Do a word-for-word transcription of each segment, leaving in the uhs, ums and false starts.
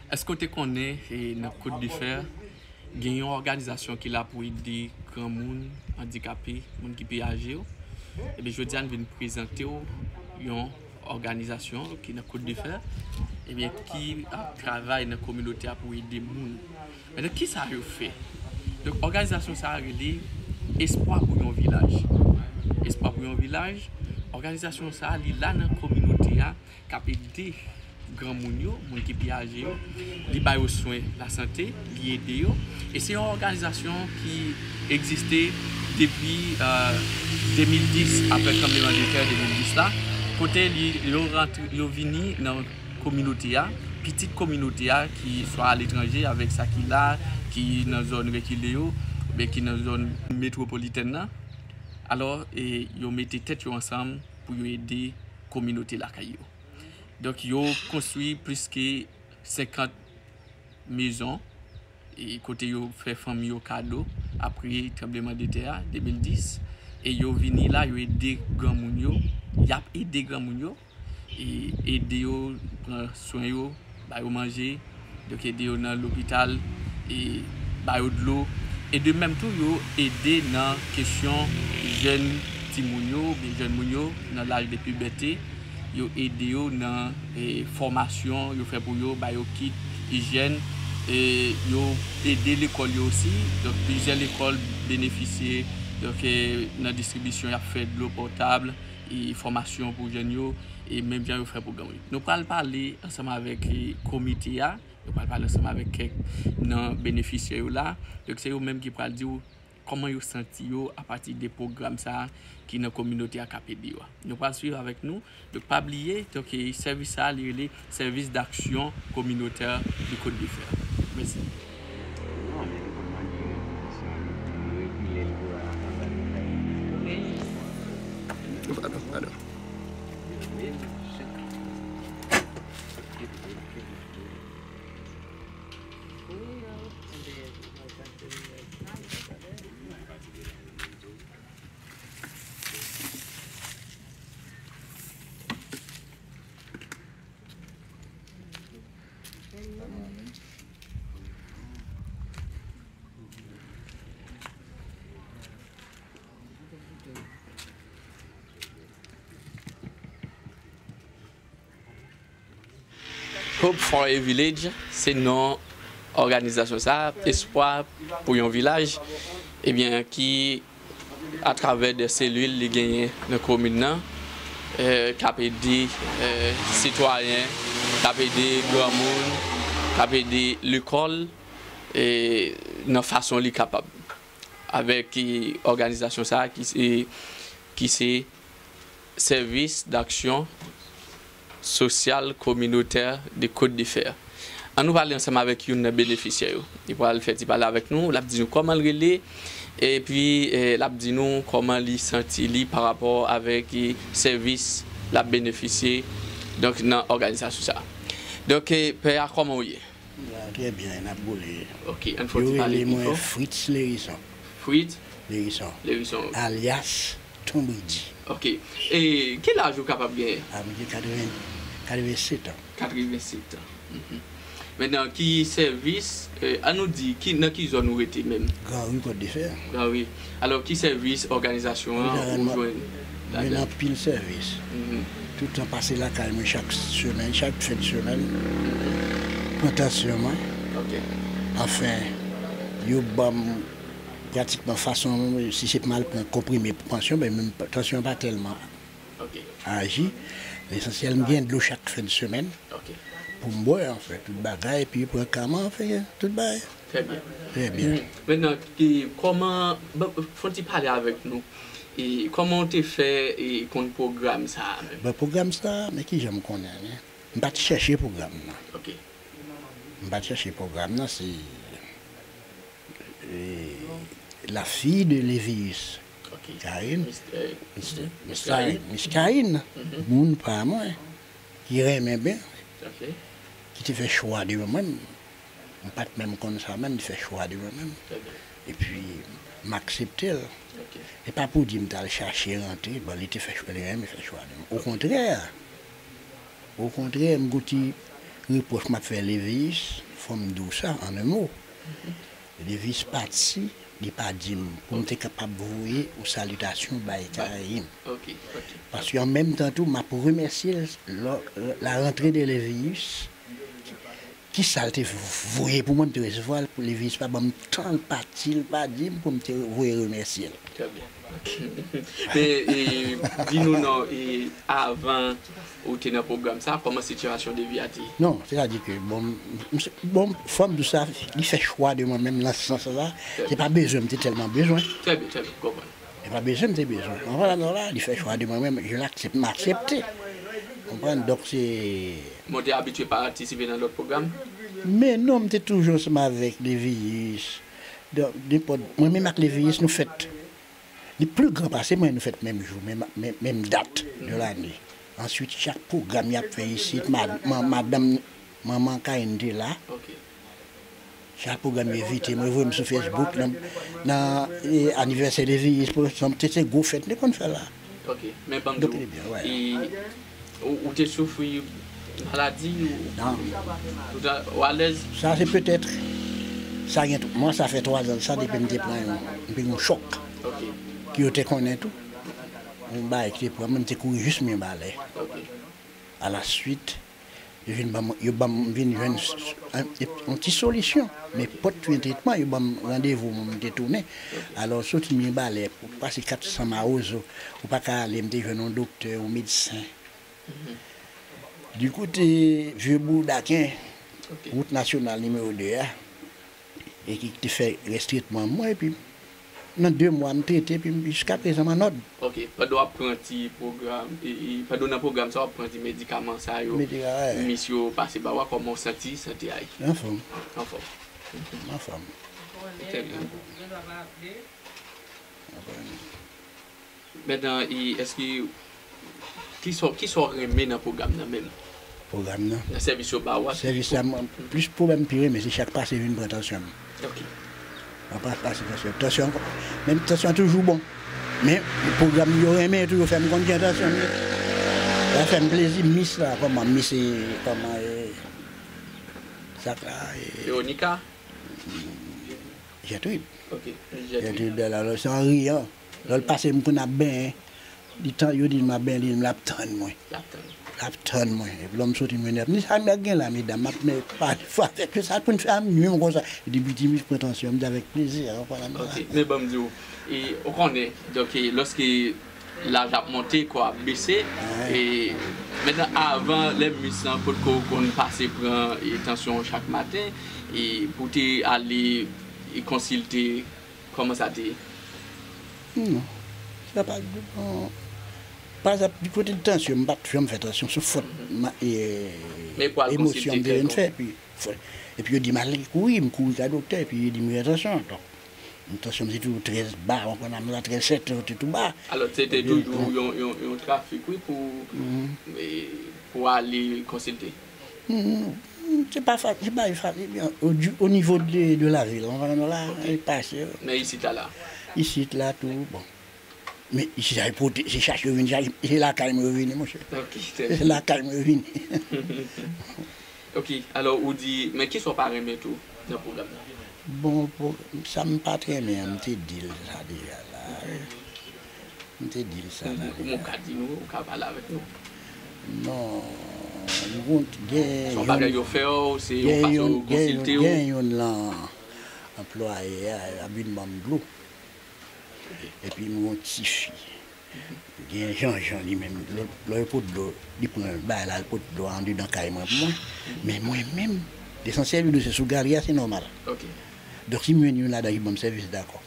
Èske w te konnen, e, nan Côte de Fer, gen yon òganizasyon ki la pou ede granmoun, andikape, moun ki pi aje yo? Ebyen, jodi a, n vin prezante w yon òganizasyon ki nan Côte de Fer, ebyen, ki ap travay nan kominote a pou ede moun. Men, donk, ki sa yo fè? Donk, òganizasyon sa a rele Espwa pou yon vilaj. Espwa pou yon vilaj, òganizasyon sa a, li la nan kominote a, k ap ede granmoun yo, moun ki pi aje yo, li ba yo swen lasante, li ede yo. E se yon òganizasyon ki egziste depi, e, de mil dis, apre tranblemanntè de mil dis la, kote li, yo rantre, yo vini nan kominote a, pitit kominote a ki swa aletranje avèk sa ki la, ki nan zòn rekile yo, oubyen ki nan zòn metwopolitèn nan. Alò, e, yo mete tèt yo ansanm pou yo ede kominote lakay yo. Donk, yo konstwi plis ke senkant mezon, e kote yo fè fanmi yo kado apre tranblemanntè a, de mil dis, e yo vini la, yo ede granmoun yo, y ap ede granmoun yo, e ede yo pran swen yo, ba yo manje, donk ede yo nan lopital, e ba yo dlo. E de menm tou, yo ede nan kesyon jèn timoun yo, oubyen jèn moun yo nan laj de pibète. Yo ede yo nan, e, fòmasyon yo fè pou yo, ba yo kit ijyèn, e yo ede lekòl yo osi. Donk, plizyè lekòl benefisye, donk, e, nan distribisyon, y ap fè dlo potab, e fòmasyon pou jèn yo, e menm jan yo fè pou granmoun yo. Nou pral pale ansanm avèk, e, komite a, nou pral pale ansanm avèk kèk nan benefisyè yo la. Donk, se yo menm ki pral di w kòman yo santi yo apati de pwogram sa a ki nan kominote a k ap ede yo a. Nou pral swiv avèk nou. Donk, pa bliye, donk, e, sèvis sa a, li rele Service d'Action Communautaire de Côte de Fer. Mèsi. Padon, padon. Hope for a Village, se non òganizasyon sa a, Espwa pou yon Vilaj, ebyen, ki, atravè de selil li genyen nan komin nan, eh, k ap ede, eh, sitwayen, k ap ede granmoun, k ap ede lekòl, eh, nan fason li kapab. Avèk, eh, òganizasyon sa a ki se, ki se Service d'Action Sociale Communautaire de Côte de Fer. Ann nou pale ansanm avèk youn nan benefisyè yo. Li pral fè ti pale avèk nou, l ap di nou kòman l rele, epi, eh, l ap di nou kòman li santi li pa rapò avèk, eh, sèvis l ap benefisye, donk, nan òganizasyon sa a. Donk, eh, pè a, kòman w ye? Trè byen, n ap boule. Ok, ann fè yon ti pale pi fò. Yo rele mwen Fritz Lérison. Fritz? Lérison. Lérison. Alyas Tonbridi. Ok. E ki laj ou kapab genyen? A, mwen gen katreven, katreven sèt an. Katreven sèt an. Mhm. Mentnan, ki sèvis, eh, ann nou di, ki, nan ki zòn ou rete menm? Granri, Kòt de Fè. Granri. Alò, ki sèvis òganizasyon an ou jwenn ladan? Mwen jwenn anpil sèvis. Mhm. Tout tan pase lakay mwen chak semèn, chak fen de semèn, pran tansyon mwen. Ok. Anfen, yo ban m pratikman fason, si se pou m al pran konprime pou tansyon, men menm tansyon an pa tèlman aji. Lesansyèl, m gen dlo chak fen de semèn pou m bwè, anfen, tout bagay, epi pran ka mwen, anfen, tout bagay. Trè byen. Trè byen. Mentnan, ki, kòman, ban, fè yon ti pale avèk nou. E kòman w te fè, e, konn pwogram sa a menm? Bon, pwogram sa a, men ki jan m konnen li? M pa t chèche pwogram nan. Ok. M pa t chèche pwogram nan, se, e, la fille de Lévius. Ok. Karine. Miss, eh, Miss, Miss Miss Karine. Karine. Miss Karine. Mhm. Moun pa mwen, ki renmen byen, ok, ki te fè chwa devan mwen. M pa t menm konn sa menm, li fè chwa devan mwen. Trè byen. Epi, m aksepte l. Ok. E pa pou di m t al chache rantre, bon, li te fè chwa, li renmen fè chwa devan mwen. Okontrè, okontrè, m gon ti Repwòch m ap fè Lévius, fò m di w sa, an en mo. Lévius pati, li pa di m, pou m te kapab voye yon salitasyon bay Karayim. Ok, ok. Paske an menm tan tou, m ap remèsye l, lò, la rantre de Lévius, ki sa l te voye pou mwen, m te resevwa l, pou Lévius pa ban m tan, l pati, l pa di m pou m te voye remèsye l. Trè byen. Ok. Men, e, di nou non, e, avan ou te nan pwogram sa, kòman sitiyasyon de vi a te ye? Non, sètadi ke, bon, m, m, bon, fò m di w sa, li fè chwa de mwen menm nan sans sa, se pa bezwen m te tèlman bezwen. Trè byen, trè byen, m konprann. Se pa bezwen m te bezwen. Konprann la, li fè chwa de mwen menm, je l'accepte, m aksepte. Konprann, donk se. Men w te abitye patisipe nan lòt pwogram? Men non, m te toujou ansanm avèk Lévius. Donk, nenpòt, mwen menm ak Lévius, nou fèt. Li pli gran pase mwen, nou fèt menm jou, menm, menm, menm dat de lane. Answit, chak pwogram y ap fè isit, mad, man, madanm, manman Kayne te la. Ok. Chak pwogram yo envite mwen, voye m sou Facebook, nan, nan e, anivèsè Lévius, pran egzanp, te se gwo fèt, nou te konn fè la. Ok. Men ban m di w, Donk, li byen, wè. E, Ou, ou te soufri maladi? Ou, Non. Ou ta, ou alèz? Sa se petèt, sa gen, mwen sa fè twa zan sa depi m te pran yon, m te yon chòk. Ok, Ki yo te konnen tou. Yon bagay ki te pran mwen, m te kouri jis Mibalè. Ok. Alaswit, yo vin ban m, yo ban m, m vin jwenn s- s- yon, yon ti solisyon. Men pòt tretman, yo ban m randevou, mwen m te tounen. Alò, soti Mibalè, pou pase kat san Mawozo, ou pa ka ale, m te jwenn yon doktè, yon medsen. Di kote Vye Boudaken, wout nasyonal nimewo de a, e ki te fè rès tretman mwen, epi nan de mwa m trete, epi jiskaprezan m annòd. Ok, pandan w ap pran ti pwogram, e, e, pandan w nan pwogram sa, w ap pran ti medikaman sa yo, Medikaman, wi. Miss yo pase ba w a, kòman w santi, sante a ye? Anfòm, Anfòm. anfòm. Trè byen. Mentnan, e, èske, kisa, kisa w renmen nan pwogram nan menm? Pwogram nan. Nan sèvis yo ba w a? Sèvis la, mwen, plis pwoblèm pi renmen, se chak pase vin pran tansyon m. Ok. Mwen pa pase tansyon. Tansyon, menm tansyon an toujou bon. Men, pwogram yo renmen, yo toujou fè m konn gen tansyon m ye. Sa fè m plezi, Miss la, kòman, Miss, e, kòman, e, sa k la, e, Veronica? Jètrid. Ok. Jètrid. Jètrid Bèl, alò, se an riyan. Lè l pase, m konn ap benyen. Li tan, yo di l m ap benyen, li, l ap tann mwen. L ap tann. L ap tann mwen. Epi lè m soti, m vin ap, ni sa m gen la, medam, m ap men pale fwa avèk yo, sa pou n fè a m menm konsa. Li di, "Piti, m pran tansyon," m di, "Avèk plezi, an pale m la." Ok, men ban m di w, e, ou konnen, donk, e, lòske laj ap monte, kò ap bese, e, mentnan, avan, lè Miss lan, potko w konn pase pran, e, tansyon chak maten, e, pou te ale, e, konsilte, kòman sa te ye? Non. Sa pa, bon, pa egzanp, di kote de tansyon, m pa t janm fè tansyon sou fòt, ma, e, Men pou al emosyon m konsilte te vin kèlkonk. Fè, epi, fò, epi yo di m ale kouri, m kouri ka doktè, epi yo di m gen tansyon, donk, tansyon m se toujou trè ba, ou konprann, m la trè sèt, se tou ba. Alò, se te Epi, toujou yon, yon, yon trafik, wi, pou, e, pou ale konsilte. Hmm, se pa fa, se pa fa, o, o nivo de, de lavil, ou konprann la, e pase. Men isit la, la. Isit la tou, bon. Men isit la, e pote, se chache yo vini, chache, se lakay mwen yo vini, monchè. Ok, trè Se byen. Lakay mwen yo vini. Ok, alò, ou di, men kisa w pa renmen tou nan pwogram nan? Bon, pou, sa m pa t renmen an, m te di l sa deja la. M te di l sa la Ou, ou deja. Ka di nou, ou ka pale avèk nou. Non, m gon, gen Se yon youn, bagay yo fè w, se yon gen fason youn, yo gen youn, konsilte w. Gen youn lan anplwaye a ap vin ban m dlo. Epi m gon tifi. Gen Janjan li menm, lè, lè yo pot dlo, li pran bagay la, li pot dlo a andedan kay mwen pou mwen. Men mwen menm, lesansyèl dlo se sou galri a, se nòmal. Ok. Donk si m jwenn youn ladan ki ban m sèvis, dakò.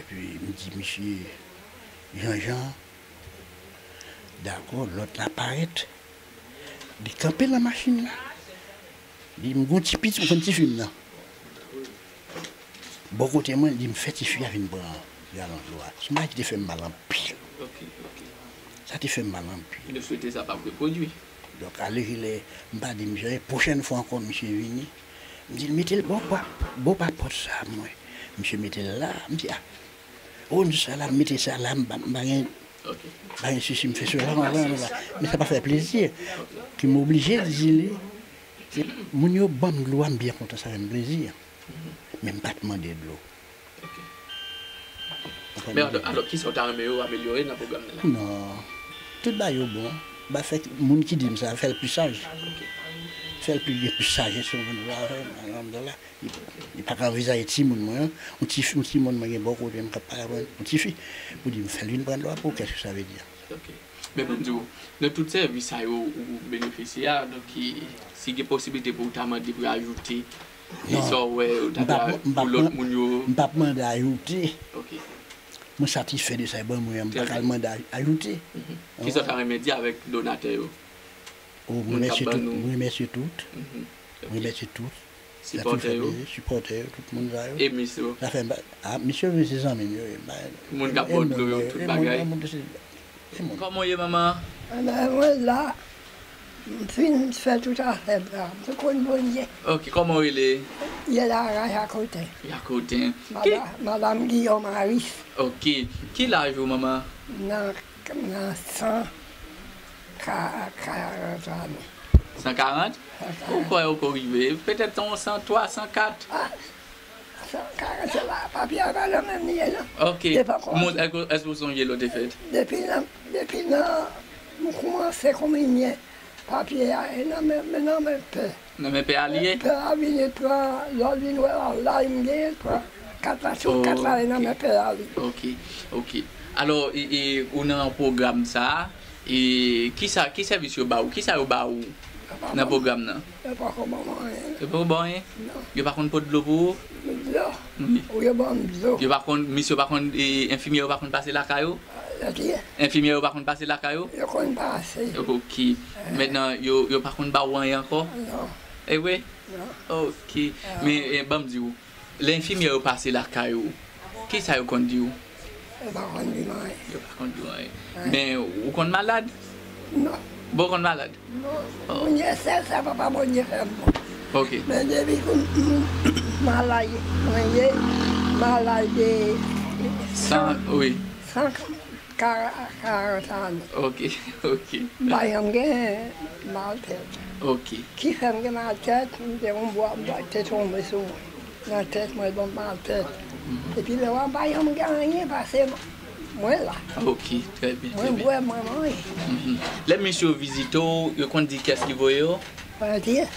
Epi m di misye, Janjan, dakò, lòt la parèt. Li kanpe lan machin nan. Li di m gon ti piti, ou konn tifi m nan. Bò kote mwen, li di m fè tifi a vin pran galon dlo a. Se yon bagay ki te fè m mal anpil. Ok, ok. Sa te fè m mal anpil. Nou swete sa p ap repwodui. Donk, alevile, m pa di misye, pwochèn fwa ankò, misye vini. M di l, mete l bò pa, bò pa pòt sa mwen. Misye mete l la, m di, a, o, m di sa la, m mete sa la, m pa, m pa gen, Ok. pa gen sisi, m fè sela, m pa, m pa, men sa pa fè plezi. Ki m oblije di li, Moun yo ban m dlo a, m byen kontan, sa fè m plezi. Men m pa t mande dlo. Men alò, kisa w ta renmen yo amelyore nan pwogram nan la? Non. Tout bagay yo bon. Ba fè moun ki di m sa, fè l pi saj. Fè l pi byen, pi saj. Se yon moun la, alhamdoulilah. Li pa ka anvizaje timoun mwen an, yon ti, yon timoun mwen gen bò kote m k ap pale avè yon ti fi, pou di m fè l vin pran dlo a pou ou, qu'est-ce que ça veut dire? Men ban m di w, nan tout sèvis sa yo ou benefisye a, donk si gen posiblite pou w ta mande pou yo ajoute, e sa w wè ou ta dwe pou lòt moun yo. M p ap mande ajoute. Mwen satisfè de sa yo ban mwen an, m pa ka al mande ajoute. Kisa w ta renmen di avèk donatè yo? Mwen remèsye tout. Mwen remèsye tout. Mwen remèsye tout. Sipòtè yo. Sipòtè yo, tout moun sa yo. E mis yo. Sa fè m pa. A, mis yo vin se zanmi m yo ye. Moun k ap ba w dlo yo, tout bagay. Kòman w ye, manman? Anben, mwen la. M fin fè tout afè m la. M te konn Bondye. Ok, kòman w rele? Yela Rajakoten. Jakoten. Madanm Guillaume Harris. Ok. Ki laj ou, manman? Nan Nan san karant ane. San karant? Ou kwè ou ko rive? Petèt yon san twa, san kat. A, san karant, se pa, papye a pa nan men m li ye non. Ok. Li poko. Èske w sonje lè w te fèt? Depi nan, depi nan, m koumanse kominye, papye a nan men, nan men pè. Nan men pè a li ye? Pè a vini pran, lè l vin wè laj m genyen, l pran kat la, tout kat la ye nan men pè a li. Ok, ok. Alò, ou nan pwogram sa a, e kisa, ki sèvis yo ba ou? Kisa yo ba ou nan pwogram nan? Yo poko ban m anyen. Yo poko ba w anyen? Non. Yo pa konn pot dlo pou ou? Dlo? Wi. Wi, yo ban m dlo. Yo pa konn, misye yo pa konn, e, enfimyè yo pa konn pase lakay ou? Enfimyè yo pa konn pase lakay ou? Yo konn pase. Ok. Mentnan, yo, yo pa konn ba ou anyen ankò? Non. E vre? Non. Ok. Men, e, ban m di w, lè enfimyè yo pase lakay ou, kisa yo konn di w? Yo pa konn di m anyen. Yo pa konn di w anyen. Men, ou konn malad? Non. Bon, ou konn malad? Non. Bondye sèl sa papa Bondye fè m bon. Ok. Men depi kou m malad mwen ye, malad de san, wi, san karant ane. Ok, ok. M pa janm gen mal tèt. Ok. Ki fè m gen mal tèt, m te yon bwa m te tonbe sou mwen. Nan tèt mwen, bon, m al tèt. Epi lè w ap bay yon m gen anyen pase mwen la. Ok, trè byen, trè byen. Mwen bwè, mwen manje. Lè mis yo vizite w, yo konn di kiyès ki voye yo?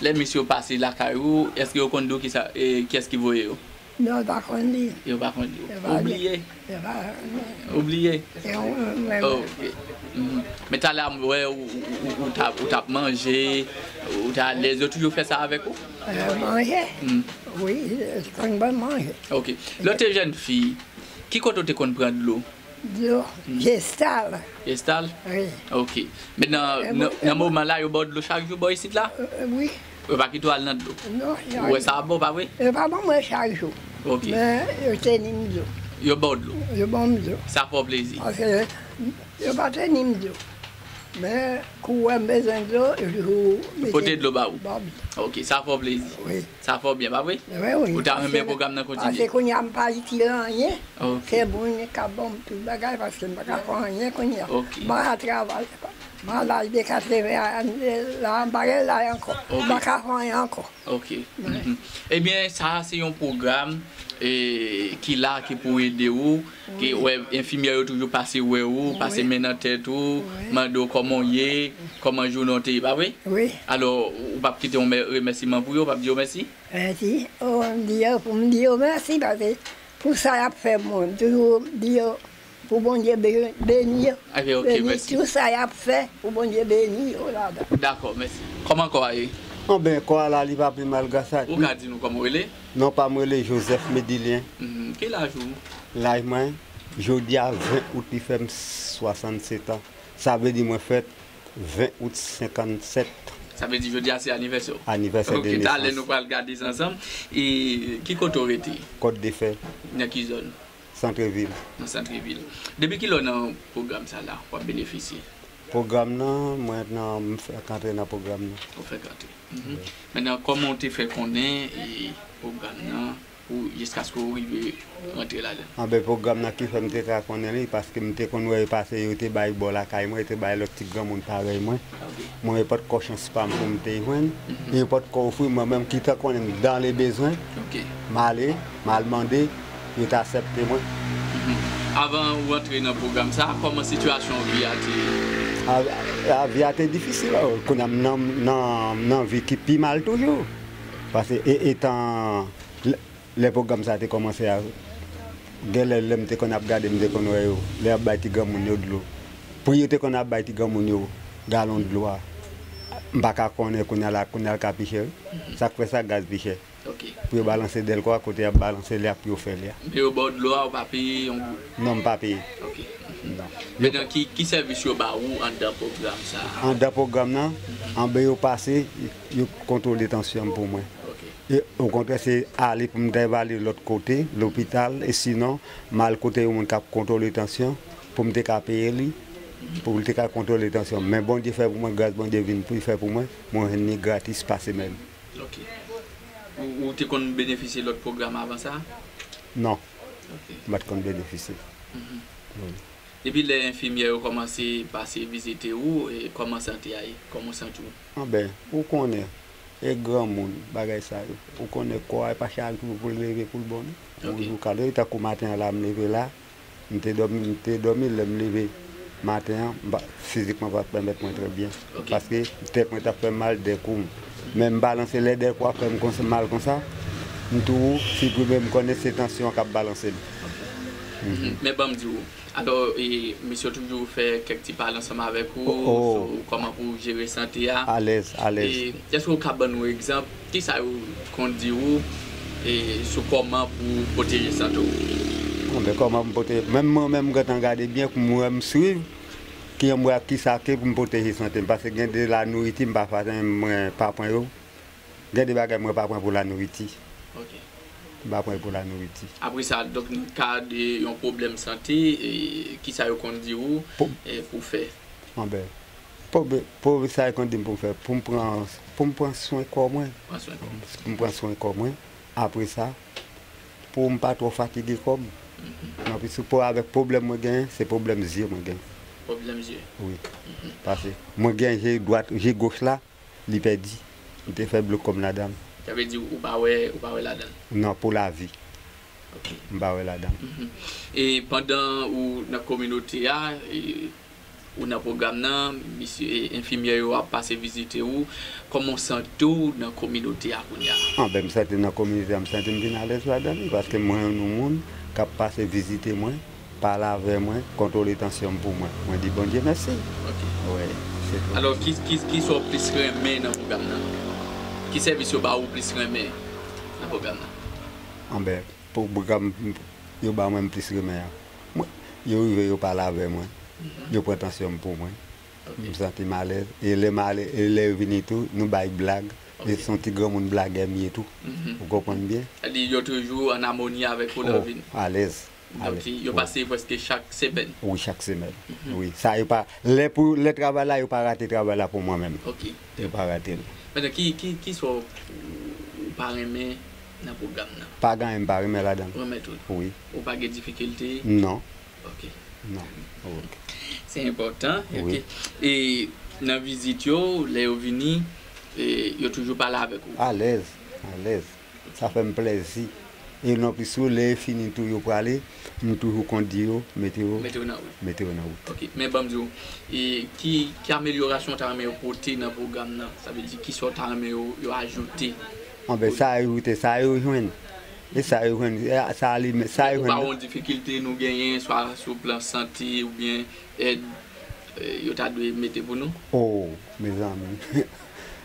Lè mis yo pase lakay ou, èske yo konn di w kisa, e, kiyès ki voye yo? Non, yo pa konn di. Yo pa konn di w. Ou bliye? Yo pa konn di. Ou bliye? Se yon menm. Ok. Men talè a m wè ou, ou, ou, ou t ap, ou t ap manje, ou t alèz, yo toujou fè sa avèk ou? Manje. Wi, yo te konn ban m manje. Ok. Lè w te jèn fi, ki kote w te konn pran dlo? Dlo, Gestal. Gestal? Wi. Ok. Men nan, nan, nan moman la, yo ba w dlo chak jou bò isit la? Wi. Yo pa kite w al nan dlo? Non. Ou wè sa ap bon, pa vre? Yo pa ban mwen chak jou. Ok. Men yo teni m dlo. Yo ba w dlo? Yo ban m dlo. Sa fè w plezi? Paske yo pa teni m dlo. Men kou wè m bezwen dlo, yo toujou mete dlo ba ou. Ba m dlo. Ok, sa fè w plezi. Wi. Sa fè w byen, pa vre? Wi, wi. Ou ta renmen pwogram nan kontinye? Paske kounye a m pa itil anyen. Ok. Se moun k ap ban m tout bagay paske m pa ka fè anyen kounye a. Ok. M pa ka travay. M al laj de katreven ane la, m pa gen laj ankò. Ok. M pa ka fè anyen ankò. Ok. Ebyen, sa a se yon pwogram e, ki la, ki pou ede ou, ki wè enfimyè yo toujou pase wè ou, pase men nan tèt ou, mande w kòman w ye, kòman jounen w te ye, pa vre? Wi. Alò, ou p ap kite yon mè-, remèsiman pou yo, ou p ap di yo mèsi? Mèsi. O, m di yo, pou m di yo mèsi, paske pou sa y ap fè pou mwen, m toujou di yo, pou Bondye be-, beni yo. Ok, ok, mèsi. Beni tout sa y ap fè, pou Bondye beni yo ladan. Dakò, mèsi. Kòman kò a ye? Anben, kò a la, li pa pi mal, gras a Dye. Ou ka di nou kòman w rele? Non pa m rele Joseph Medilien. Mhm. Ki laj ou? Laj mwen, jodi a ven out li fè m swasannsèt an. Sa vle di mwen fèt ven out senkannsèt. Sa vle di jodi a se anivèsè w? Anivèsè de nesans. Ok, talè nou pral gade sa ansanm. E ki kote w rete? Kòt de Fè. Nan ki zòn? Santrevil. Nan Santrevil. Depi kilè w nan pwogram sa la, w ap benefisye? Pwogram nan, mwen nan, m fèk antre nan pwogram nan. Ou fèk antre. Mhm. Mentnan, kòman w te fè konnen e pwogram nan, pou jiskaske w rive rantre ladan l? Anben, pwogram nan ki fè m te ka konnen li, paske m te konn wè yo pase, yo te bay bò lakay mwen, yo te bay lòt ti granmoun parèy mwen. Ok. Mwen, e potko chans pa m pou m te jwenn, e yo potko ofri mwen, men m ki te konnen m dans le besoin, m ale, m al mande, yo te aksepte mwen. Mhm. Avan ou antre nan pwogram sa a, kòman sitiyasyon vi a te ye? A, a, vi a te difisil, kounye a m nan, nan, nan vi ki pi mal toujou. Paske e, etan Lè pwogram sa a te kòmanse a, gen lè, lè m te konn ap gade, m te konn wè yo, lè y ap bay ti granmoun yo dlo. Pri yo te konn ap bay ti granmoun yo galon dlo a, m pa ka konnen kounye a la, kounye a l ka pi chè, wi. Sa k fè sa, gaz pi chè. Ok. Pou yo balanse Dèlko a, kote y ap balanse li a, pou yo fè li a. Men yo ba w dlo a, ou pa peye yon goud? Non, m pa peye. Ok. Non. Yo Medan ki, ki sèvis yo ba ou anndan pwogram sa a? Anndan pwogram nan, anben yo pase, yo kontwole tansyon m pou mwen. Ok. E, okontrè, se ale pou m te va ale lòt kote, lopital, e sinon, m al kote yon moun k ap kontwole tansyon, pou m te ka peye li, pou l te ka kontwole tansyon. Men Bondye fè pou mwen, gras Bondye vin pou l fè pou mwen, mwen jwenn li gratis pa semèn. Ok. Ou, ou te konn benefisye lòt pwogram avan sa? Non. Ok. M pa t konn benefisye. Mhm. Wi. Depi lè enfimyè yo kòmanse pase vizite ou, e kòman sante a ye? Kòman w santi w? Anben, ou konnen, e granmoun, bagay sa yo. Ou konnen kò a, e pa chak jou pou l leve pou l bon, non. Ok. Yon jou ka leve, tankou maten an la, m leve la, m te dòmi, m te dòmi, lè m leve maten an, m pa, fizikman pa t pèmèt mwen trè byen. Ok. Paske tèt mwen t ap fè m mal dèkou m. Men m balanse lè dèkou a fè m konsa, mal konsa, m tou siprime, m konnen se tansyon an k ap balanse m. Mhm. Men ban m di w, alò, e, misye toujou fè kèk ti pale ansanm avèk ou, oh, oh, sou kòman pou w jere sante a. Alèz, alèz. E, èske w ka ban nou egzanp? Kisa yo konn di ou, e, sou kòman pou w pwoteje sante w? Bon, men kòman pou m pwoteje? Menm mwen menm, m gentan gade byen pou m wè m swiv, ki jan m wè ak kisa ke pou m pwoteje sante m. Paske gen de lanouriti, m pa fè, mwen pa pran yo. Gen de bagay mwen pa pran pou lanouriti. Ok. M pa pran pou lanouriti. Apre sa, donk, nan ka de yon pwoblèm sante, e, kisa yo konn di ou, e, pou w fè? Anben, pwoblè-, pwoblè-, sa yo konn di m pou m fè, pou m pran, pou m pran swen kò mwen. Pran swen kò w. Pou m pran swen kò mwen. Apre sa, pou m pa twò fatige kò m. Mhm. Nan pi sou pou avèk pwoblèm mwen genyen, se pwoblèm zye mwen genyen. Pwoblèm zye? Wi. Mhm. Paske mwen gen je dwat, je goch la, li pèdi. M te fè glokòm ladan l. Sa vle di ou pa wè, ou pa wè ladan l? Non, pou lavi. Ok. M pa wè ladan l. Mhm. E pandan ou nan kominote a, e, ou nan pwogram nan, misye, e, enfimyè yo ap pase vizite ou, kòman w santi w nan kominote a kounye a? Anben, m santi nan kominote a, m santi m vin alèz ladan li, paske mwen yon moun k ap pase vizite mwen, pale avè mwen, kontwole tansyon m pou mwen. Mwen di Bondye mèsi. Ok. Wi, se tou. Alò, ki, ki, kisa w plis renmen nan pwogram nan? Ki sèvis yo ba ou plis renmen nan pwogram nan? Anben, pwogram yo ba mwen m plis renmen an. Mwen, yo rive, yo pale avè mwen. Mhm. Yo pran tansyon m pou mwen. Ok. M santi m alèz. E lè m ale, e lè yo vini tou, nou bay blag. Ok. E se yon ti granmoun blagè m ye tou. Mhm. Ou konprann byen? Sa di yo toujou an amoni avèk ou lè yo vini? Oh, alèz. Donk, alèz. Yo pase prèske chak semèn? Wi, chak semèn. Mhm. Wi. Sa yo pa, lè pou, lè travay la, yo pa rate travay la pou mwen menm. Ok. Yo pa rate l. Mentnan, ki, ki, kisa w, ou pa renmen nan pwogram nan? Pa gen anyen m pa renmen ladan l. Renmen tout? Wi. Ou pa gen difikilte? Non. Ok. Non. Ok. Se enpòtan. Wi. Ok. E nan vizit yo, lè yo vini, e, yo toujou pale avèk ou? Alèz, alèz. Sa fè m plèzi. E non plis tou, lè e fini tou yo prale, m toujou konn di yo, mete yo, mete yo nan wout. Mete yo nan wout. Ok. Men ban m di w, e ki, ki amelyorasyon w ta renmen yo pote nan pwogram nan? Sa vle di, kisa w ta renmen yo, yo ajoute? Anben, sa yo ajoute, sa yo jwenn. E sa yo jwenn, e sa li, sa yo jwenn. Ou pa wè yon difikilte nou genyen, swa sou plan sante oubyen èd, e, yo ta dwe mete pou nou? Oh, mezanmi.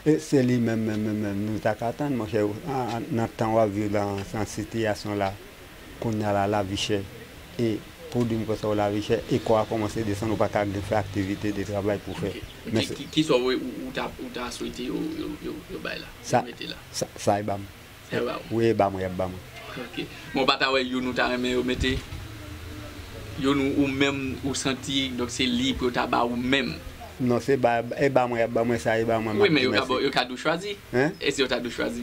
E se li menm, menm, menm, menm, nou ta ka tann, monchè, a, a, nan tan w ap viv la, nan sitiyasyon la, kounye a la, lavi chè. E pou di m konsa, lavi chè, e kò a kòmanse desann, ou pa ka gen fè aktivite de travay pou fè. Ok. Men ki, se ki, kisa w, ou, ou ta, ou ta swete yo, yo, yo, yo bay la, sa, yo mete la? Sa, sa e ba m. Sa e ba w? Wi, e ba mwen, y ap ba mwen. Ok. Men w pa ta wè youn ou ta renmen yo mete? Youn ou, ou menm, ou santi, donk se li pou yo ta ba ou menm? Non, se ba, e ba mwen, y ap ba mwen, sa e ba mwen, m ap di mèsi. Wi, men yo ka ba w, yo ka di w chwazi. Hein? Èske yo ta di w chwazi?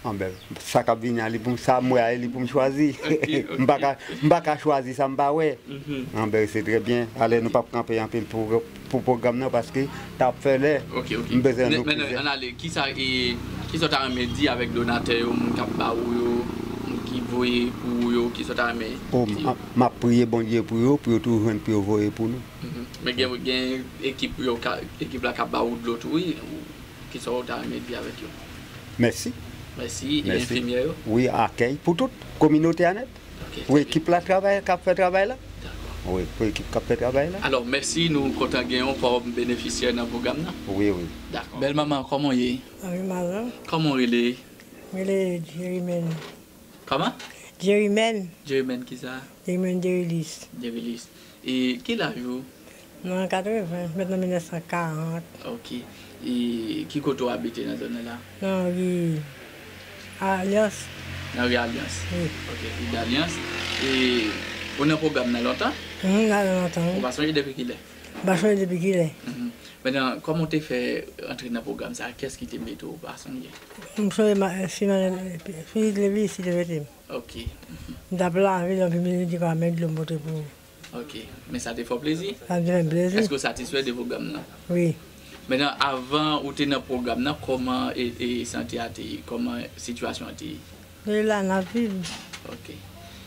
Anben, sa k ap vini a, li pou m, sa m wè a, e li pou m chwazi. M pa ka, m pa ka chwazi sa m pa wè. Anben, se trè byen. Alè, nou p ap kanpe anpil pou, pou pwogram nan, paske t ap fè lè. M bezwen nou plizyè. Ann ale, kisa, e, kisa w ta renmen di avèk donatè yo, moun k ap ba ou yo, moun ki voye pou ou yo, kisa w ta renmen di yo? M ap priye Bondye pou yo, pou yo toujou jwenn, pou yo voye pou nou. Men gen, gen ekip yo, ekip la k ap ba ou dlo tou, wi. Kisa w ta renmen di avèk yo? Mèsi. Mèsi. E enfimyè yo? Wi, akèy pou tout kominote a nèt. Pou ekip la travay, k ap fè travay la. Wi, pou ekip k ap fè travay la. Alò, mèsi, nou kontan gen yon kòm benefisyè nan pwogram nan. Wi, wi. Dakò. Bèl manman, kòman w ye? Anvi mal, non? Kòman w rele? Mwen rele Jerimèn. Kòman? Jerimèn. Jerimèn kisa? Jerimèn Jerilis. Jerilis. E ki laj ou? Nan katreven, m fèt nan mil nèf san karant. Ok. E ki kote w abite nan zòn nan la? Nan ri Alyans. Nan ri Alyans? Wi. Ok, ri Alyans. E ou nan pwogram nan lontan? Wi, m nan lontan, wi. Ou pa sonje depi kilè? M pa sonje depi kilè. Mentnan, kòman w te fè antre nan pwogram sa a? Kiyès ki te mete w, ou pa sonje? M sonje ma, fi, fi Levis ki te mete m. Ok. M t ap lave, l anvi vin di kòman dlo m pote pou ou. Ok. Men sa te fè w plezi? Sa te fè m plezi. Èske w satisfè de pwogram nan? Wi. Mentnan, avan ou te nan pwogram nan, kòman e, e sante a te ye? Kòman sitiyasyon an te ye? Li la, n ap viv. Ok.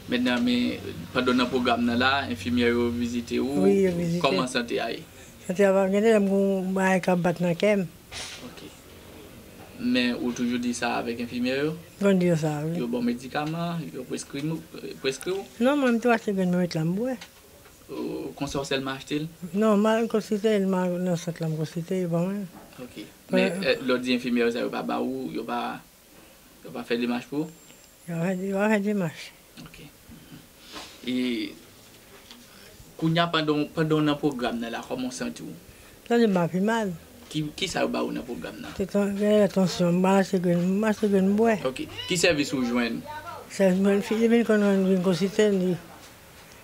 Mentnan, men, pandan w nan pwogram nan la, enfimyè yo vizite ou? Wi, yo vizite. Kòman sante a ye? Sante a pa gen de lè m gon bagay k ap bat nan kè m. Ok. Men ou toujou di sa avèk enfimyè yo? M konn di yo sa, wi. Yo ba w medikaman, yo preskri, preskri w? Non, mwen, m tou achte grenn mwen met la, m bwè. Ou, konsa w sèlman achte l? Non, m al konsilte l, m al nan sant la, m konsilte, yo ban mwen. Ok. Men, eh, lè w di enfimyè yo sa, yo pa ba ou, yo pa, yo pa fè demach pou ou? Yo pa fè, yo pa fè demach. Ok. E kounye a, pandan, pandan w nan pwogram nan la, kòman w santi w? Santi m pa pi mal. Ki, kisa yo ba ou nan pwogram nan? Se tan-, genlè tansyon, m achte grenn, m achte grenn m bwè. Ok. Ki sèvis ou jwenn? Sèvis mwen, fi, li vin konn vin konsilte m, li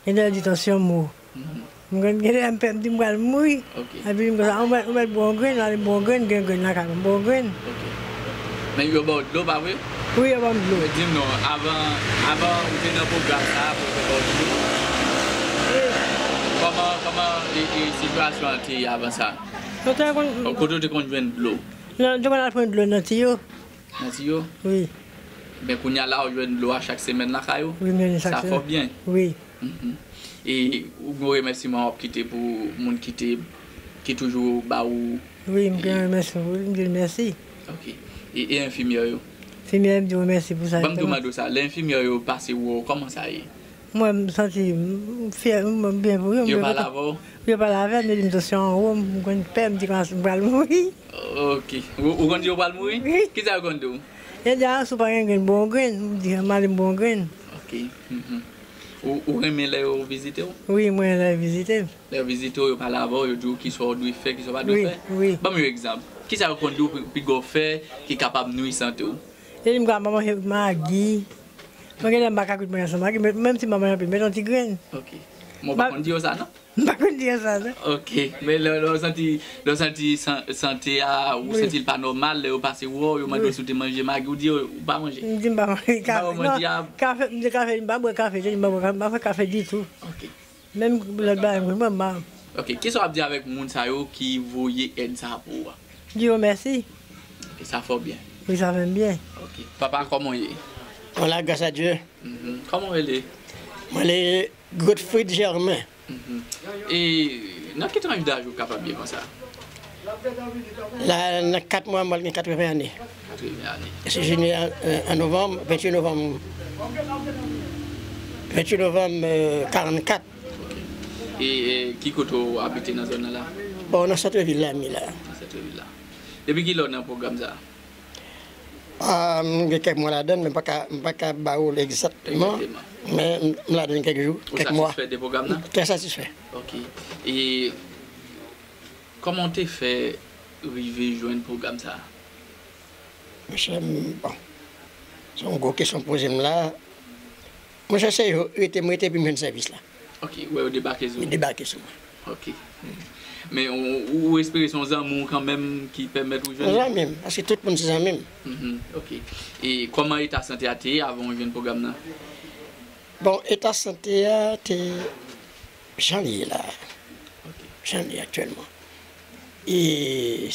Genlè di tansyon m wo. M gen, genlè m pè, m di m pral mouri. Ok. Epi m konsa, ou mèt, ou mèt bwè yon grenn, ale m bwè yon grenn, gen grenn lakay mwen, m bwè yon grenn. Ok. Men yo ba w dlo, pa vre? Wi, yo ban m dlo. Men di m non, avan, avan ou te nan pwogram sa a, pou yo te ba w dlo? Wi. Kòman, kòman e, e sitiyasyon an te ye avan sa? Kote w te konn jwenn dlo? Non, m te konn al pran dlo nan tiyo. Nan tiyo? Wi. Men kounye a la, ou jwenn dlo a chak semèn lakay ou? Wi, m jwenn li chak semèn. Sa fè w byen? Wi. Mhm. E ou gen yon remèsiman w ap kite pou moun ki te, ki toujou ba ou? Wi, m gen yon remèsiman pou li, m di l mèsi. Ok. E, e enfimyè yo? Enfimyè, m di yo mèsi pou sa yo fè. Ban m tou mande w sa, lè enfimyè yo pase wè w, kòman sa ye? Mwen, m santi m fyè, m byen pou yo. Yo pale avè w? Yo pale avè m, yo di m tansyon an wo, m konn pè, m di kòmanse m pral mouri. Ok. Ou, ou konn di yo pral mouri? Wi. Kisa yo konn di w? Yo di, "A, si w pa gen grenn, bwè yon grenn." M di, "M ale m bwè yon grenn." Ok. Mhm. Ou, ou renmen lè yo vizite w? Wi, mwen renmen lè yo vizite m. Lè yo vizite w, yo pale avè w, yo di w kisa w dwe fè, kisa w pa dwe fè? Wi, wi. Ban m yon egzanp. Kisa yo konn di w pi, pi gwo fè ki kapab nwi sante w? Yo di m ka pa manje magi. Mwen genlè m pa ka kwit manje san magi, men menm si m pa manje anpil, met yon ti grenn. Ok. Mwen pa konn di yo sa, non? M pa konn di yo sa, non. Ok. Men lè, lè w santi, lè w santi san-, sante a, ou santi l pa nòmal, lè yo pase wè w, yo mande w si w te manje magi, ou di yo ou pa manje. M di m pa manje kafe. Non, kafe, m di kafe, m pa bwè kafe, m pa bwè kafe, m pa fè kafe ditou. Ok. Menm lòt bagay, mwen, mwen, mwen. Ok, kisa w ap di avèk moun sa yo ki voye èd sa a pou ou a? Di yo mèsi. Ok, sa fè w byen. Wi, sa fè m byen. Ok. Papa, kòman w ye? An la gras a Dye. Mhm. Kòman w rele? Mwen rele Godfried Germain. Mhm. E nan ki tranch daj ou kapab ye konsa? La, nan kat mwa, m pral gen katreven ane. Katreven ane. Se jeni an, an novanm, venntuit novanm, venntuit novanm, eh, karannkat. Ok. E, e ki kote w abite nan zòn nan la? Bon, nan sant vil la, m ye la. Nan sant vil la. Depi kilè w nan pwogram sa a? Ah, m gen kèk mwa ladan l, men m pa ka, m pa ka ba ou l egzakteman. Egzakteman. Men m, m ladan l kèk jou, kèk mwa. Ou satisfè de pwogram nan? Trè satisfè. Ok. E kòman w te fè rive jwenn pwogram sa a? Monchè, m, bon. Se yon gwo kesyon w poze m la. Monchè, se yo rete, m rete epi m jwenn sèvis la. Ok, ou wè yo debake sou ou? Yo debake sou mwen. Ok. Men ou, ou espere se yon zanmi w kanmenm ki pèmèt ou jwenn li? Yon zanmi m, paske tout moun se zanmi m. Mhm, ok. E kòman eta sante a te ye avan w jwenn pwogram nan? Bon, eta sante a te jan li ye la. Ok. Jan li ye aktyèlman. E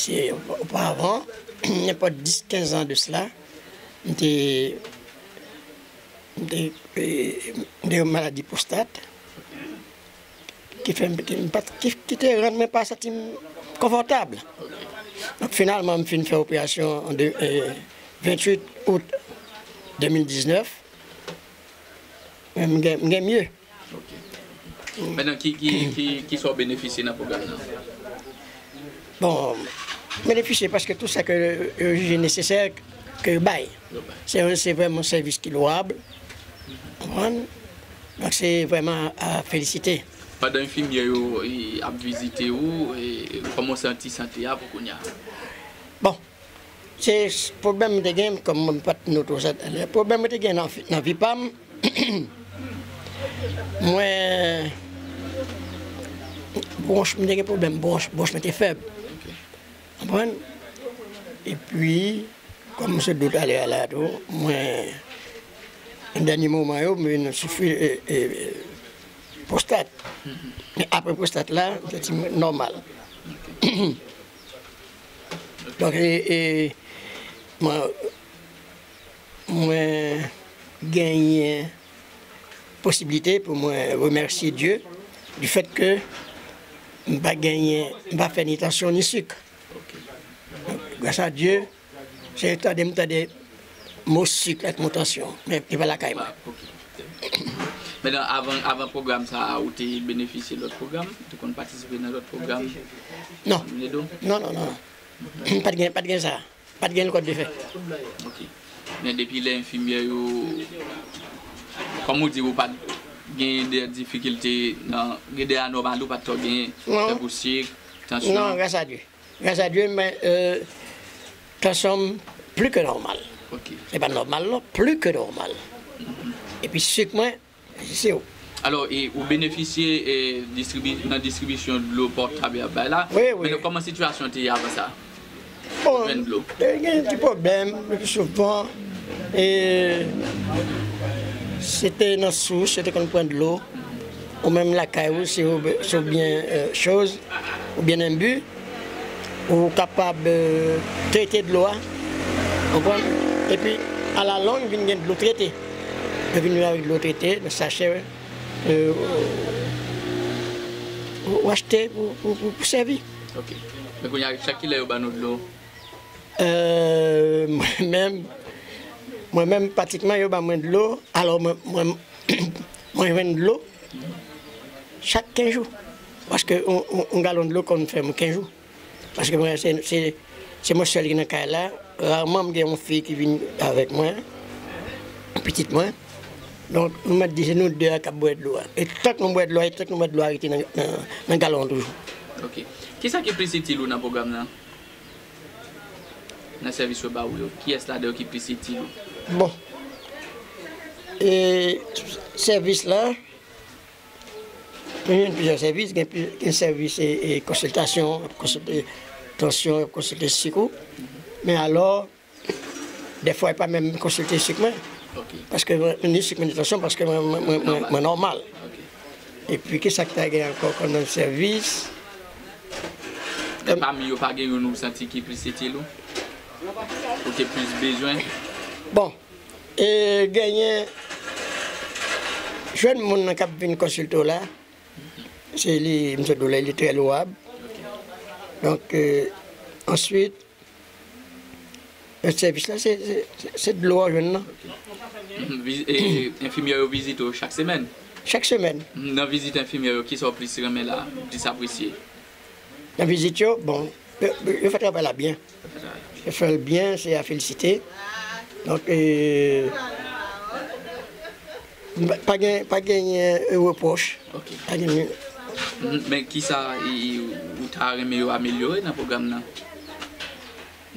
se oparavan, nenpòt dis, kenz an de sela, m te, m te, e, m te yon maladi pwostat ki fè m, ki, m pa t, ki, ki te rann mwen pa santi m konfòtab. Donk, finalman, m fin fè operasyon an de, e, venntuit out de mil diznèf. Men m gen, m gen mye. Ok. Mentnan, ki, ki, ki, ki sa w benefisye nan pwogram nan? Bon, m benefisye paske tout sa ke yo jije nesesè ke yo bay. Yo bay. Se, se vrèman yon sèvis ki lwab. Konprann? Donk, se vrèman a felisite. Pandan enfimyè yo, e, ap vizite w, e, kòman w santi sante a pou kounye a? Bon, se s-, pwoblèm mwen te gen, kòm mwen pa t note w sa talè, pwoblèm mwen te gen nan fi-, nan vi pa m, mwen, bwonch, mwen te gen pwoblèm bwonch, bwonch mwen te fèb. Ok. Konprann? Epi, kòm m sot di w talè a la tou, mwen, nan dènye moman yo, mwen vin soufri, e, e, pwostat. Mhm. Men apre pwostat la, m santi mwen nòmal. Ok. Donk, e, e, mwen, mwen genyen posiblite pou mwen remèsye Dye du fait que m pa genyen, m pa fè ni tansyon ni sik. Ok. Gras a Dye, se tande m tande mo sik ak mo tansyon, men li pa lakay mwen. Ah, ok. Mentnan, avan, avan pwogram sa a, ou te benefisye lòt pwogram? Ou te konn patisipe nan lòt pwogram? Non. Ledo? Non, non, non. Pa t gen, pa t gen sa. Pa t gen kòd de fè. Ok. Men depi lè enfimyè yo, kòm ou di, ou pa t gen de difikilte nan, gen de anòmali ou pa t twò genyen, non, tankou sik, tansyon? Non, gras a Dye. Gras a Dye, men, euh, tansyon m pli ke nòmal. Ok. Se pa nòmal, non, pli ke nòmal. Mhm. Epi sik mwen, se w. Alò, e, ou benefisye, e, distribi-, nan distribisyon dlo pòtab y ap bay la? Wi, wi. Men kòman sitiyasyon te ye avan sa? Bon, jwenn dlo? Te gen ti pwoblèm, le pli souvan, e, se te nan sous, yo te konn pran dlo, ou menm lakay ou, si ou, si ou byen, e, choz, ou byen enbi, ou kapab, e, trete dlo a, konprann? Epi, alalong, vin gen dlo trete. Yo vin vin avèk dlo trete, nan sachè, e, ou, ou achte pou, pou, pou, pou sèvi. Ok. Men kounye a, chak kilè yo ban nou dlo? E, mwen menm, mwen menm, pratikman, yo ban mwen dlo. Alò, mwen, mwen, mwen jwenn dlo chak kenz jou. Paske yon, yon, yon galon dlo konn fè mwen kenz jou. Paske mwen, se, se, se mwen sèl ki nan kay la. Raman m gen yon fi ki vin avèk mwen, pitit mwen. Donk, nou mèt di se nou de a k ap bwè dlo a. E tank nou bwè dlo a, e tank nou bwè dlo a rete nan, nan, nan galon an toujou. Ok. Kisa ki plis itil ou nan pwogram nan? Nan sèvis yo ba ou yo, kiyès ladan yo ki plis itil ou? Bon. E sèvis la, Mwen jwenn plizyè sèvis, gen pli-, gen sèvis, e, e, konsiltasyon, y ap konsilte tansyon, y ap konsilte sik ou. Men alò, dèfwa, yo pa menm konsilte sik mwen. Ok. Paske mwen, ni sik mwen, ni tansyon, paske mwen, mwen, mwen, mwen, mwen nòmal. Ok. Epi, kisa k ta gen ankò kòm lòt sèvis? Men pami yo, pa gen youn ou santi ki plis itil ou? Ou te plis bezwen? Bon, E genyen, jwenn moun nan k ap vin konsilte w la, se li, m sot di w la, li trè lwab. Donk, e, answit, lòt sèvis la, se, se, se, se dlo a w jwenn nan. Mhm. Viz-, e, e, enfimyè yo vizite w chak semèn? Chak semèn. Mhm. Nan vizit enfimyè yo, kisa w plis renmen la, plis apresye? Nan vizit yo, bon, yo, yo fè travay la byen. Yo fè l byen, se a felisite. Donk, e, pa gen, pa genyen, e, repwòch. Ok. Pa genyen. M-, men kisa, e, e, ou ta renmen yo amelyore nan pwogram nan?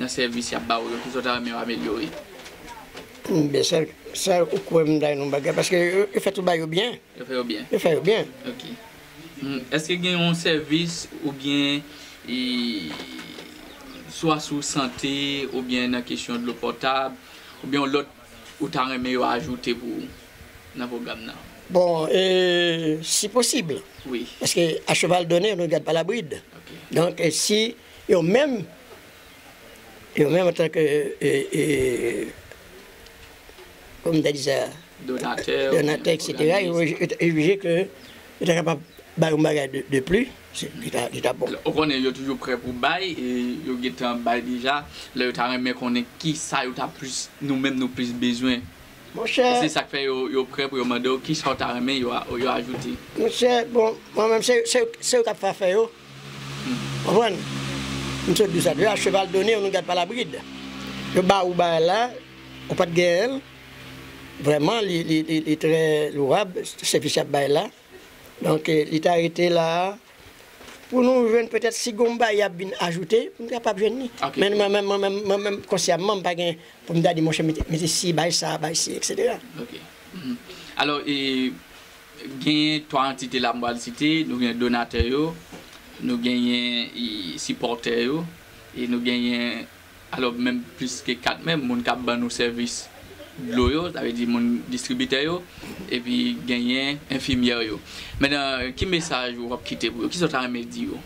Nan sèvis y ap ba w yo, kisa w ta renmen yo amelyore? Men sa, sa ou kwè m ta yon bagay, paske yo, yo fè tout bagay yo byen. Yo fè yo byen. Yo fè yo byen. Ok. Hmm, èske gen yon sèvis oubyen, e, swa sou sante oubyen nan kesyon dlo pòtab oubyen yon lòt ou ta renmen yo ajoute pou ou nan pwogram nan? Bon, e, si posib. Wi. Paske à cheval donné, on ne garde pas la bride. Ok. Donk, e, si yo menm, yo menm antanke, e, e, kòman m ta di sa? Donatè, donatè, etsetera, yo, yo, yo oblije ke yo ta kapab bay yon bagay de, de pli, se, li ta, li ta bon. Ou konnen yo toujou prè pou bay, e yo gentan bay deja. Lè yo ta renmen konnen ki sa yo ta plis, nou menm nou plis bezwen. Monchè. Se sa k fè yo, yo prè pou yo mande w ki sa w ta renmen yo, a- yo ajoute. Monchè, bon, mwen menm, se, se, se yo k ap fè afè yo. Hmm. Konprann? M sot di sa, à cheval donné, on ne garde pas la bride. Yo ba ou bagay la, ou pa t genyen l. Vrèman, li, li, li, li trè louwab, sèvis y ap bay la. Donk, eh, li ta rete la a pou nou jwenn petèt si gon bagay y ap vin ajoute, pou n kapab jwenn li. Ok. Men mwen menm, mwen menm, mwen menm, konsyaman, m pa gen pou m ta di, monchè, mete, mete si, bay sa, bay si, etsetera. Ok. Mhm. Alò, e, genyen twa antite la m pral site, nou gen donatè yo, nou genyen, e, sipòtè yo, e nou genyen, alò, menm plis ke kat menm, moun k ap ban nou sèvis dlo yo, sa vle di moun distribitè yo, epi genyen enfimyè yo. Mentnan, ki mesaj w ap kite pou yo? Kisa w ta renmen di yo?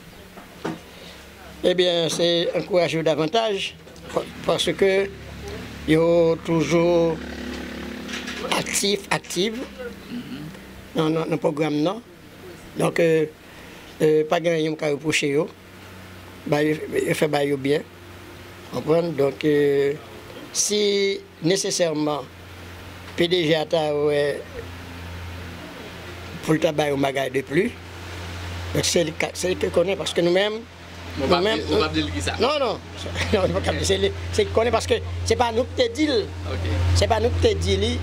Ebyen, se ankouraje yo davantaj, pa- paske yo toujou aktif, aktiv nan, nan, nan pwogram nan. Donk, eh, eh, pa gen anyen m ka repwoche yo. Bay, yo fè bagay yo byen. Konprann? Donk, eh, si nesesèman P D G a ta wè pou l ta bay yon bagay de pli, donk se li ka, se li ki konnen, paske nou menm, Ou pa, nou menm, ou pa di l kisa? Non, non. Non, li pa ka, se li, se li ki konnen paske se pa nou ki te di l. Ok. Se pa nou ki te di li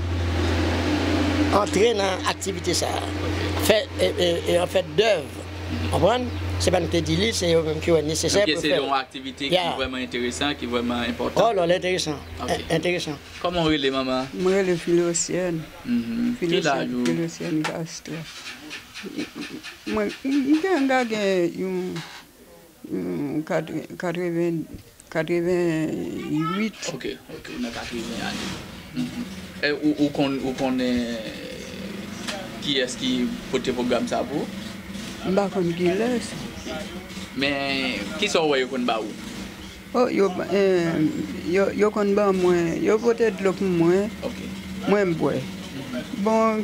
antre nan aktivite sa a. Ok. Fè, e, e, e an fèt dèv. Mhm. Konprann? Se pa nou ki te di li, se yo menm ki wè nesesè pou l fè l. Donk, se yon aktivite ki vrèman enteresan, ki vrèman enpòtan. Oh, non, l enteresan. Ok. En- enteresan. Kòman w rele, manman? Mwen rele Filosyèn. Mhm. Ki laj ou? Filosyèn Castro. Mwen, m, m gen, m ka gen yon, yon katre-, katreven, katreven uit. Ok, ok, ou nan katreven ane. Mhm. E, ou, ou konn, ou konnen kiyès ki pote pwogram sa pou ou? M pa konn kilès. Men, kisa w wè yo konn ba ou? Oh, yo, eh, yo, yo konn ban mwen, yo pote dlo pou mwen, ok, mwen bwè. Mhm. Bon,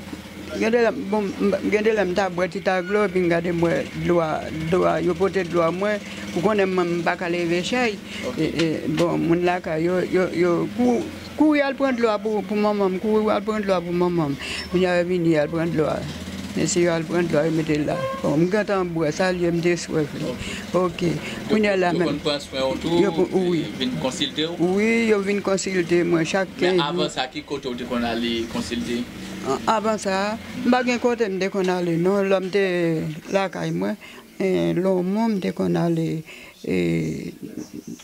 gen de lè, bon, m, gen de lè m ta bwè ti tak dlo, epi m gade m wè dlo a, dlo a, yo pote dlo a mwen, ou konnen mwen m pa ka leve chèy. Ok. E, e, bon, moun lakay yo, yo, yo kou-, kouri al pran dlo a pou, pou manman m, kouri al pran dlo a pou manman m. Kounye a yo vini al pran dlo a. Mesye yo al pran dlo a, yo mete l la. Bon, m gentan bwè, sa l ye, m te swèf li. Ok. Ok. Kounye a la menm. Yo konn pran swen w tou, yo pou, wi, vin konsilte w? Wi, yo vin konsilte mwen chak kenz jou. Men avan sa, ki kote w te konn ale konsilte? An-, avan sa, m pa gen kote m te konn ale, non. Lè m te lakay mwen, eh, Lomon, m te konn ale, eh,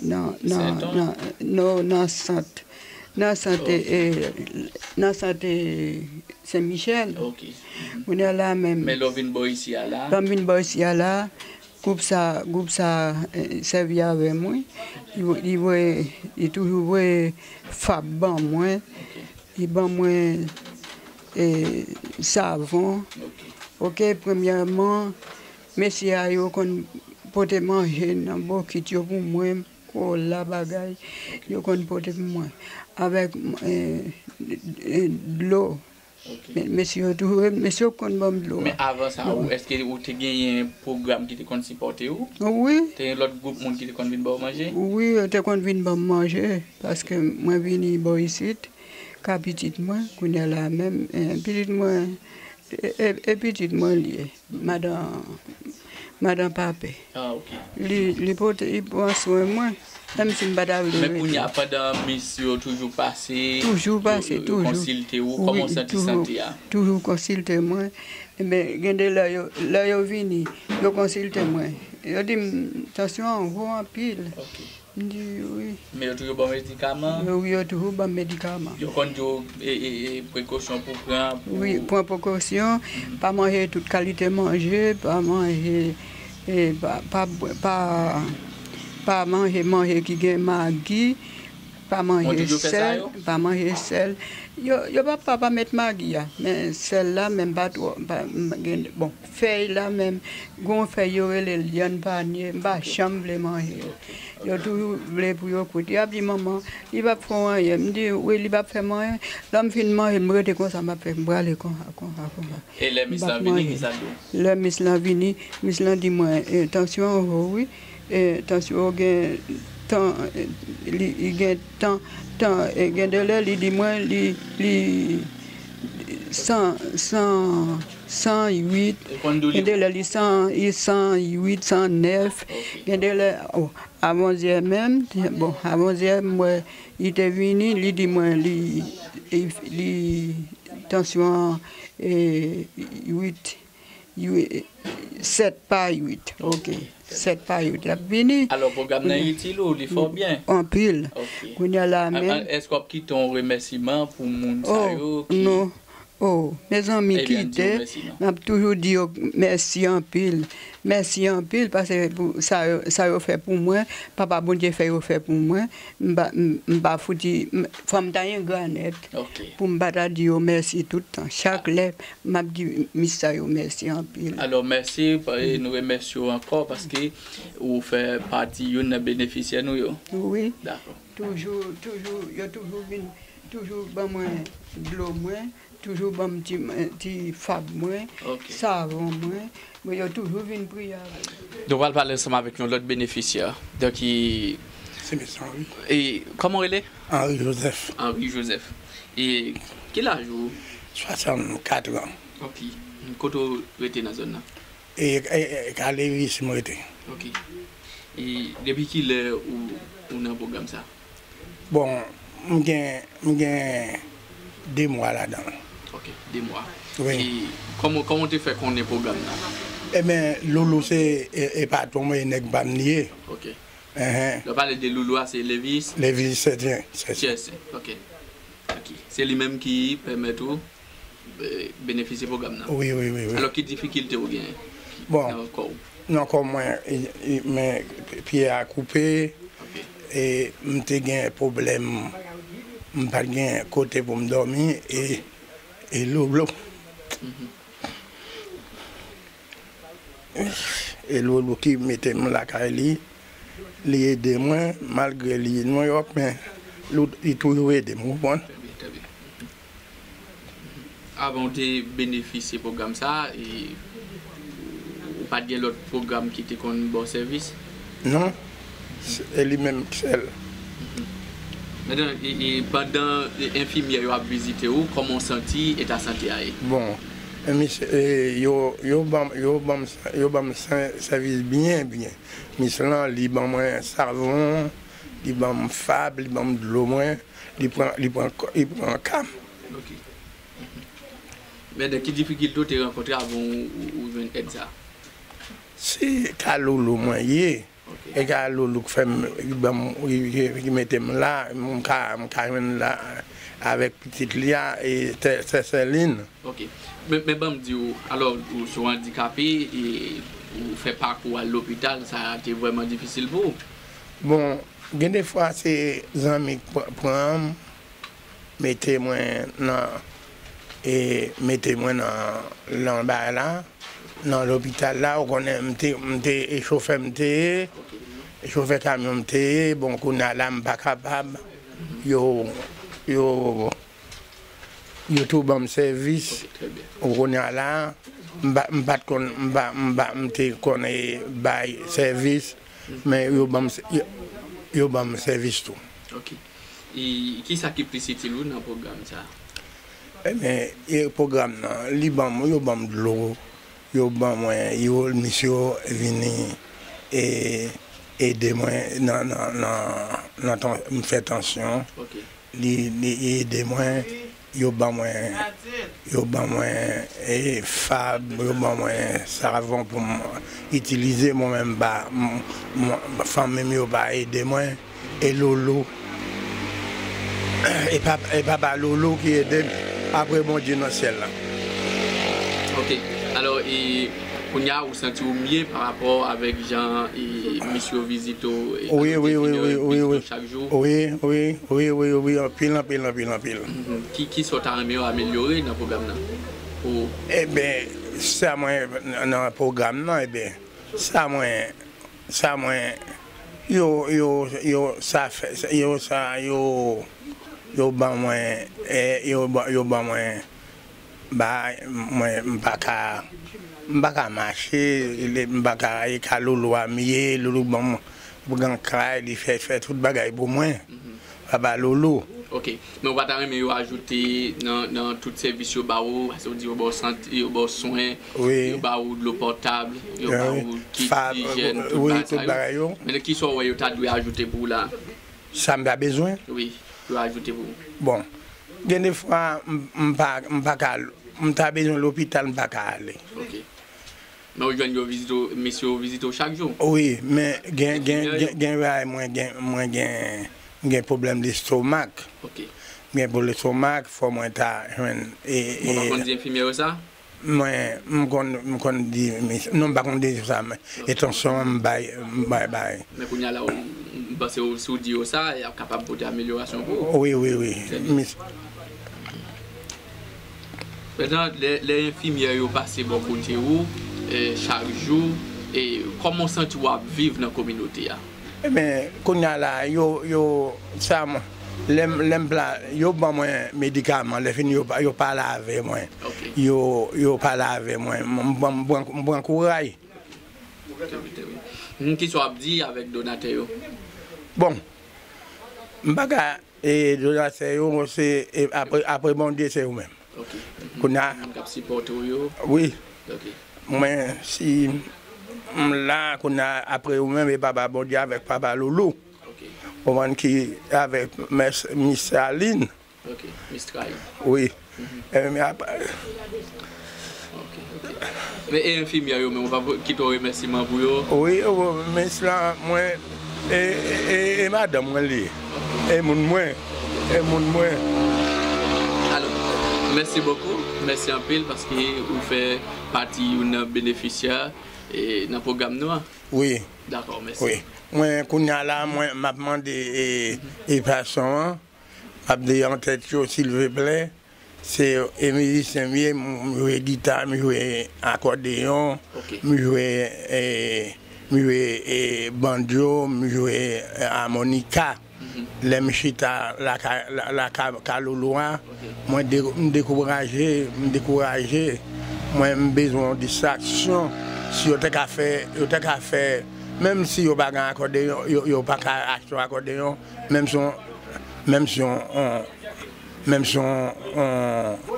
nan, nan, nan, non, nan sant. Nan sant, ok, eh, nan sant, eh, Sen Michèl. Ok. Mhm. Kounye a la menm. Men lè w vin bò isi a la? Lè m vin bò isi a la, gwoup sa, gwoup sa, eh, sèvi avè mwen. Li, li voye, li toujou voye fab ban mwen. Ok. Li ban mwen, eh, savon. Ok. Ok, premyèman, mesye a yo konn pote manje nan bokit yo pou mwen. Kola bagay, yo konn pote pou mwen. Avèk, eh, eh, dlo. Ok. Men, mesye yo tou, mesye yo konn ban m dlo a. Men avan sa, ou, èske ou te genyen pwogram ki te konn sipòte ou? Wi. Te gen lòt gwoup moun ki te konn vin ba w manje? Wi, yo te konn vin ban m manje, paske mwen vini bò isit, ka pitit mwen, kounye a la menm, eh, pitit mwen, e, e, e pitit mwen li ye. Madan, madan Pape. Ah, ok. Li, li pote, li pran swen mwen, menm si m pa ta vle rete. Men kounye a, pandan mis yo toujou pase, toujou pase, yo, yo toujou konsilte ou, wi, kòman w santi toujou, sante a? Toujou konsilte mwen. Enben, gen de lè yo, lè yo vini, yo konsilte mwen. Yo di m, tansyon an wo anpil. Ok. M di wi. Men yo toujou ban w medikaman? Yo, wi, yo toujou ban m medikaman. Yo konn di w e, e, e, prekosyon pou pran? Pou... Wi, pran prekosyon, pa manje tout kalite manje, pa manje, e, pa, pa, pa, pa manje manje ki gen magi, pa manje sèl, pa manje sèl. Yo, yo pa, pa, pa met magi a, men sèl la, men m pa twò, m pa, m gen, bon, fèy la menm, gon fèy yo rele l lyann panye, m pa janm vle manje l. Yo toujou vle pou yo koute. Y ap di, manman, li p ap fè w anyen. M di, wi, li p ap fè m anyen. Lè m fin manje, m rete konsa, m ap fè, m prale konsa, konsa, konsa. E lè mis lan vini, kisa l di w? Lè mis lan vini, mis lan di mwen, e, tansyon an wo, wi. E, tansyon an gen tan, e, li, li gen tan, tan, e, gen de lè, li di mwen, li, li, san, san, san uit, gen de lè li san, li san uit, san nèf, gen de lè, o, a onz è menm, bon, a onz è, m wè li te vini, li di mwen li, li, li tansyon an, e, uit, uit, sèt pa uit, oke, sèt pa uit, l ap vini. Alò, pwogram nan itil ou, li fè w byen? Anpil. Oke. Kounye a la menm. Èske w ap kite yon remèsiman pou moun sa yo ki... Oh, mezanmi, kite, m ap toujou di yo mèsi anpil. Mèsi anpil, paske pou sa yo, sa yo fè pou mwen, Papa Bondye fè yo fè pou mwen. M pa, m, m pa fouti, m, fò m ta engra nèt pou m pa ta di yo mèsi tout tan. Chak lè, m ap di mis sa yo mèsi anpil. Alò, mèsi, e nou remèsye w ankò paske ou fè pati youn nan benefisyè nou yo. Wi. Dakò. Toujou, toujou, yo toujou vin, toujou ban mwen dlo mwen, toujou ban m ti, ti fab mwen, savon mwen, men yo toujou vin priye avè m. Nou pral pale ansanm avèk yon lòt benefisyè. Donk, e, Se mesye Henri. E, kòman w rele? Henri Joseph. Henri Joseph. E, ki laj ou? Swasannkat an. Ok. Kote w rete nan zòn nan? E, e, e, Kalevis m rete. Ok. E depi kilè ou, ou nan pwogram sa? Bon, m gen, m gen de mwa ladan l. Ok, de mwa. Wi. E kòman, kòman w te fè konnen pwogram nan? Ebyen, Loulou se, e, e patwon mwen, e nèg pa m li ye. Ok. Enhen. Lè w pale de Loulou a, se Levis? Levis Setien. Setien, ok. Ok. Se li menm ki pèmèt ou, e, benefisye pwogram nan? Wi, wi, wi, wi. Alò, ki difikilte ou genyen nan kò w? Bon, nan kò mwen, e, e, men pye a koupe, e, m te gen pwoblèm, m pa t gen kote pou m dòmi, e, e Loulou. Mhm. E Loulou ki mete m lakay li, li ede mwen, malgre li Nouyòk, men li, li toujou ede m, ou konprann? Trè byen, trè byen. Avan w te benefisye pwogram sa a, e, ou pa t gen lòt pwogram ki te konn ba w sèvis? Non, se li menm sèl. Pandan, e, e, pandan, e, enfimyè yo ap vizite w, kòman w santi eta sante a ye? Bon, e, mis, e, yo, yo ban m, yo ban m, yo ban m sè-, sèvis byen, byen. Mis lan, li ban mwen savon, li ban m fab, li ban m dlo mwen, li pran, li pran, li pran ka m. Ok. Men, ki difikilte w te rankontre avan w, ou, ou jwenn èd sa a? Se ka Loulou mwen ye. E ka Loulou k fè m, ki ban m, ki, ki, ki mete m la, m ka, m ka jwenn la avèk pitit li a, e sè, sè Sèlin. Ok. Men, men ban m di w, alò, ou se yon andikape, e ou fè pakou al lopital, sa te vrèman difisil pou ou? Bon, gen de fwa se zanmi k pran, pran m, mete mwen nan, e mete mwen nan, nan bagay la, nan lopital la, ou konnen m te, m te, e chofè m te ye, e chofè kamyon m te ye, bon, kounye a la m pa kapab, yo, yo, yo tou ban m sèvis, ou kounye a la, m pa, m pa t konn, m pa, m pa, m te konn, e, bay sèvis, men yo ban m, yo, yo ban m sèvis tou. Ok. E kisa ki plis itil ou nan pwogram sa a? Ebyen, e pwogram nan, li ban m, yo ban m dlo, yo ban mwen, yo, misye yo vini, e, ede mwen nan, nan, nan, nan tan, m fè tansyon. Ok. Li, li ede mwen, yo ban mwen, yo ban mwen, e, fab, yo ban mwen savon pou m itilize, mwen menm m pa, m, m, fanmi m yo pa ede mwen, e Loulou, e pa, e papa Loulou ki ede m, apre Bondye nan syèl la. Ok. Alò, e, kounye a, ou santi w mye pa rapò avèk jan e, misye yo vizite w e Wi, wi, wi, vizite wi, w wi, wi. Chak jou? Wi, wi, wi, wi, wi, wi, anpil, anpil, anpil, anpil. Ki, ki sa w ta renmen yo amelyore nan pwogram nan? Pou Eben, sa mwen nan pwogram nan, eben, sa mwen, sa mwen, yo, yo, yo, sa fè, yo, sa, yo, yo ban mwen, e, yo, ban- yo ban mwen, ba, mwen, m pa ka, m pa ka mache, m pa ka, e ka Loulou a m ye, Loulou ban mwen, pran kay, li fè, fè tout bagay pou mwen. Papa Loulou. Ok. Men ou pa ta renmen yo ajoute nan, nan tout sèvis yo ba ou, paske ou di yo ba w sante, yo ba w swen, Wi. Yo ba ou dlo potab, yo Wi. Ba ou kit, Fab, ijèn, tout wi, bagay tout sa bagay yo. Yo. Men ki sa w wè yo ta dwe ajoute pou ou la? Sa m ta bezwen? Wi, yo ajoute pou ou. Bon, gen de fwa, m, m pa, m pa ka, m ta bezwen lopital, m pa ka ale. Ok. Men ou jwenn yo vizite w, mesye yo vizite w chak jou? Wi, men gen, gen, gen, gen bagay mwen gen, mwen gen, m gen pwoblèm lestomak. Ok. M gen pwoblèm lestomak, fò mwen ta jwenn, e, Ou pa e, konn di enfimyè yo sa? Mwen, m konn, m konn di, mis- non, m pa konn di sa, men e tansyon an m bay, m bay, bay. Men kounye a la, ou- m panse ou, si w di yo sa, y ap kapab pote amelyorasyon pou ou. Wi, wi, wi. Mis- Prezan, lè, lè enfimyè yo pase bò kote ou, e, chak jou, e, kòman w santi w ap viv nan kominote a? Ebyen, kounye a la, yo, yo, sa, mwen, lè m, lè m pla, yo ban mwen medikaman, lè fini, yo, pa- yo pale avè mwen. Ok. Yo, yo pale avè mwen, m, m, m, pran- m pran kouray. Trè byen, trè byen. Hmm, ki sa w ap di avèk donatè yo? Bon, m pa ka, e, donatè yo, se, e, apre, apre Bondye, se yo menm. Ok. Kounye a, Moun k ap sipòte w yo? Wi. Ok. Mwen, si m la, kounye a, apre yo menm, e papa Bondye avèk papa Loulou. Ok. Ou konprann ki avèk mès Miss Aline. Ok. Miss Trail. Wi. E, men apa- Ok, ok. Men e enfimyè yo menm, ou pa pou- kite w remèsiman pou yo? Wi, o, men sila, mwen, e, e, e, e madanm mwen li ye. E moun mwen. E moun mwen. Alò, mèsi bokou. Mèsi anpil paske ou fè pati youn nan benefisyè e, nan pwogram nou an. Wi. Dakò, mèsi. Wi. Mwen, kounye a la, mwen, m ap mande e, e pasyon an, m ap di an tèt yo, silvouplè, se e mizisyen m ye, m m jwe gita, m jwe akòdeyon, Ok. m jwe, e, m jwe, e, bandjo, m jwe, e, amonika. Lè m chita lakay, la, la ka, ka Loulou a, mwen de, m dekouraje, m dekouraje. Mwen, m bezwen yon distraksyon. Si yo te ka fè, yo te ka fè, menm si yo pa gen akòdeyon, yo, yo pa ka achte yon akòdeyon, menm si yon, menm si yon, yon, menm si yon, yon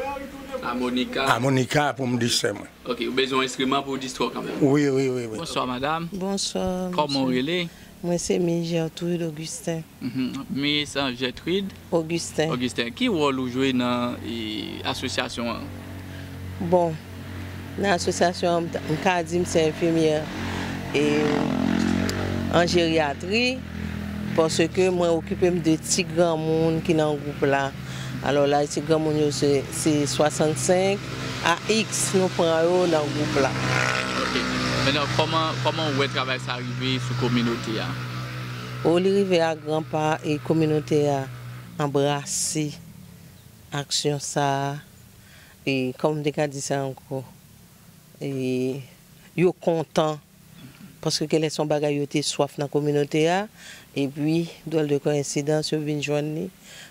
Amonika. Amonika pou m distrè mwen. Ok, ou bezwen yon enstriman pou w distrè w kanmenm. Wi, wi, wi, wi. Bonswa, madanm. Bonswa. Kòman w Mesye. Rele? Mwen se Miss Gertrude Augustin. Mhm. Miss Gertrude Augustin. Augustin. Ki wòl ou jwe nan e, asosyasyon an? Bon, nan asosyasyon an, m ta- m ka di m se enfimyè e, an jeryatri, paske mwen okipe m de ti granmoun ki nan gwoup la. Alò, laj ti granmoun yo se, se swasannsenk a X, nou pran yo nan gwoup la. Ok. Mentnan, kòman, kòman w wè travay sa rive sou kominote a? O, li rive a gran pa e kominote a anbrase aksyon sa a. E kòman m te ka di sa ankò? E yo kontan. Paske genlè se yon bagay yo te swaf nan kominote a. Epi, dwòl de koyensidans, yo vin jwenn li.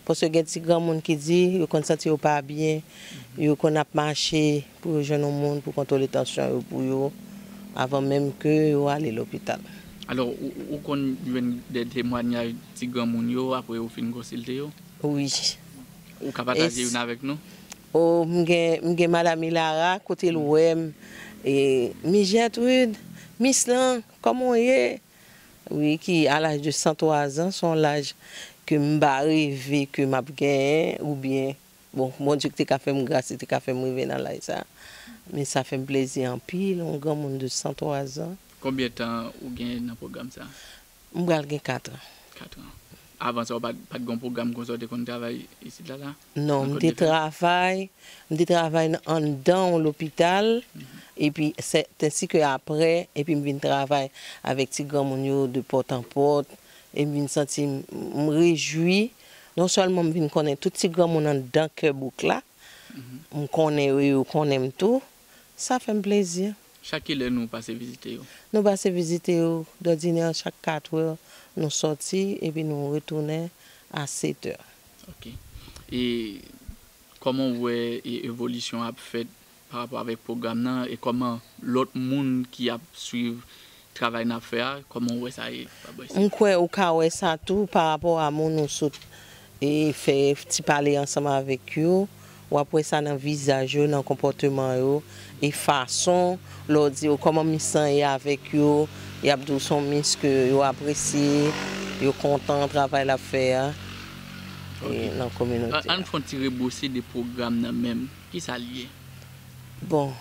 Paske gen ti granmoun ki di yo konn santi yo pa byen, yo konn ap mache pou yo jwenn yon moun pou kontwole tansyon yo pou yo, avan menm ke yo ale lopital. Alò, ou, ou konn jwenn de temwanyaj ti granmoun yo apre ou fin konsilte yo? Wi. Ou ka pataje youn avèk nou? O, m gen, m gen madanm Ilara, kote l wè m, e, Miss Gertrude, Miss lan, kòman w ye? Wi, ki a laj de san twa zan, se yon laj ke m pa reve ke m ap genyen, oubyen Bon, Bondye ki te ka fè m gras, li te ka fè m rive nan laj sa. Men sa fè m plezi anpil, yon granmoun de san twa zan. Konbyen tan ou gen nan pwogram sa? M pral gen kat an. Kat an. Avan sa, ou pa t, pa t gen yon pwogram konsa, ou te konn travay isit la, la? Non, m te travay, m te travay anndan yon lopital, epi sètensi ke apre, epi m vin travay avèk ti granmoun yo de pòt an pòt, e m vin santi m, m rejwi, non sèlman m vin konnen tout ti granmoun anndan kè bouk la, m konnen yo, yo konnen m tou, sa fè m plezi. Chak kilè nou pase vizite yo? Nou pase vizite yo, dòdinè chak kat è, nou sòti epi nou retounen a sèt è. Ok. E kòman w wè e, evolisyon ap fèt pa rapò avèk pwogram nan e kòman lòt moun ki ap swiv travay n ap fè a, kòman w wè sa ye? M kwè ou ka wè sa tou pa rapò a moun ou sot e fè ti pale ansanm avèk yo, w ap wè sa nan vizaj yo, nan konpòteman yo, e fason lè w di yo kòman Miss lan ye avèk yo, y ap di w se yon Miss ke yo apresye, yo kontan travay l ap fè a e nan kominote a. Ann fè yon ti rebwose de pwogram nan menm. Kisa l ye? Bon,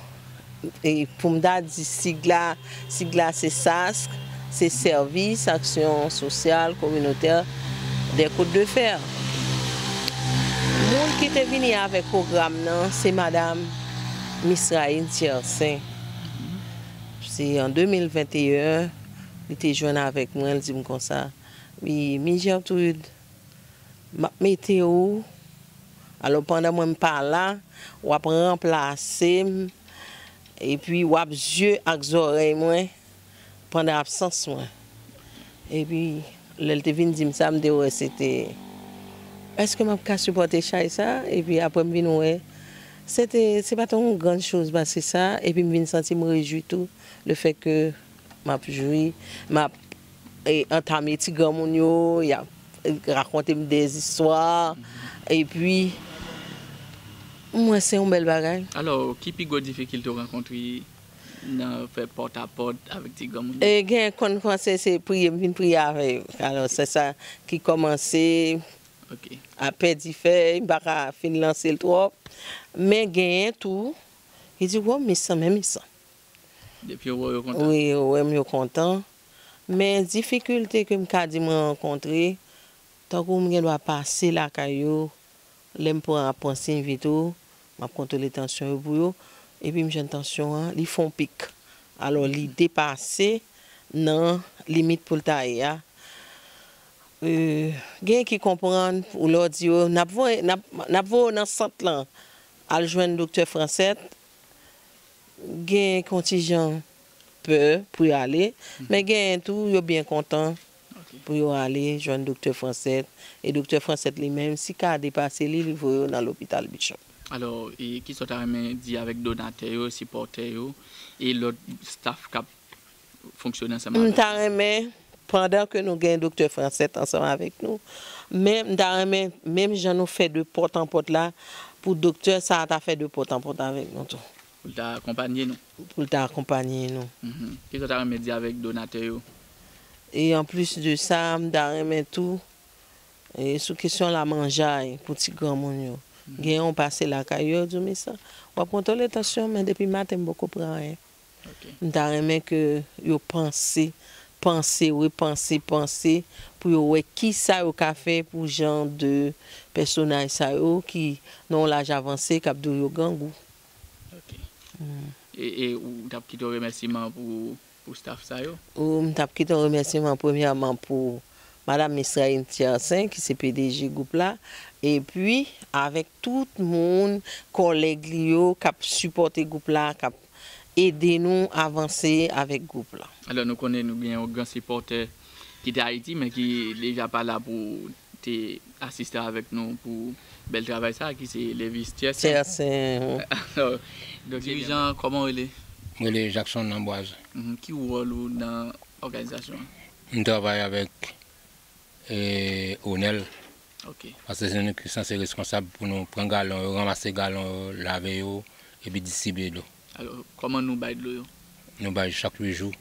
e pou m ta di sig la, sig la se sask, se Service Action Sociale Communautaire des Côtes de Fer. Moun ki te vini avèk pwogram nan, se madanm Misraïn Tiercin. Se an de mil venteyen, li te jwenn avèk mwen, li di m konsa, wi, Miss Gertrude, m ap mete w. Alò, pandan mwen m pa la, w ap ranplase m, epi w ap zye ak zòrèy mwen pandan absans mwen. Epi, lè l te vin di m sa, m te wè se te, èske m ap ka sipòte chay sa? Epi apre m vin wè, se te, se pa t yon grann choz pase sa, epi m vin santi m rejwi tou, le fè ke m ap jwi, m ap e, antame ti granmoun yo, y ap rakonte m dèzistwa, epi m wè se yon bèl bagay. Alò, ki pi gwo difikilte w rankontre nan fè pòtapòt avèk ti granmoun yo? E, gen konn kòmanse se priye, m vin priye avè yo. Alò, se sa ki kòmanse, apè difè, m pa ka fin lanse l twòp. Men genyen tou, ki di, wo, Miss lan, men Miss lan. Depi yo wè w, yo kontan? Wi, yo wè m, yo kontan. Men difikilte ke m ka di mwen rankontre, tankou m gen dwa pase lakay yo, lè m pran, ap pran Synvit, m ap kontwole tansyon yo pou yo, epi m jwenn tansyon an, li fè yon pik. Alò, li depase nan limit pou l ta ye a. E, gen ki konprann, ou lè w di yo, n ap voye, n ap, n ap voye w nan sant lan, al jwenn doktè Fransèt, gen kontijan pè pou yo ale, men genyen tou, yo byen kontan pou yo ale jwenn doktè Fransèt. E doktè Fransèt li menm, si ka depase li, li voye yo nan lopital Bishop. Alò, e kisa w ta renmen di avèk donatè yo, sipòtè yo, e lòt staf k ap fonksyone ansanm avèk yo? M ta renmen, pandan ke nou gen doktè Fransèt ansanm avèk nou, men m ta renmen, menm jan nou fè de pòt an pòt la, pou doktè sa a ta fè de pòt an pòt avèk nou tou. Pou l ta akonpanye nou. Pou l ta akonpanye nou. Kisa w ta renmen di avèk donatè yo? E anplis de sa, m ta renmen tou, e sou kesyon lamanjay pou ti granmoun yo. Genyen w pase lakay yo, yo di w, Miss, w ap kontwole tansyon, men depi maten m poko pran anyen. M ta renmen ke yo panse, panse, repanse, panse, pou yo wè kisa yo ka fè pou jan de pèsonaj sa yo ki, nan yon laj avanse, k ap di w yo grangou. Ok. E, e ou t ap kite yon remèsiman pou, pou staff sa yo? Ou, m t ap kite yon remèsiman premyèman pou Madanm Misraïn Tiercin, ki se P D G gwoup la, epi avèk tout moun, kòlèg li yo, k ap sipòte gwoup la, k ap ede nou avanse avèk gwoup la. Alò, nou konnen nou gen yon gran sipòtè ki te Ayiti, men ki deja pa la pou te asiste avèk nou pou bèl travay sa a, ki se Levis Tiercin. Tiercin. Alò, dirijan, kòman w rele? Mwen rele Jackson Ambroise. Mhm. Ki wòl ou nan òganizasyon an? M travay avèk e, Onèl. Ok. Paske se nou ki sanse reskonsab pou nou pran galon yo, ranmase galon yo, lave yo, epi distribye dlo. Alò, kòman nou bay dlo yo? Nou bay chak uit jou.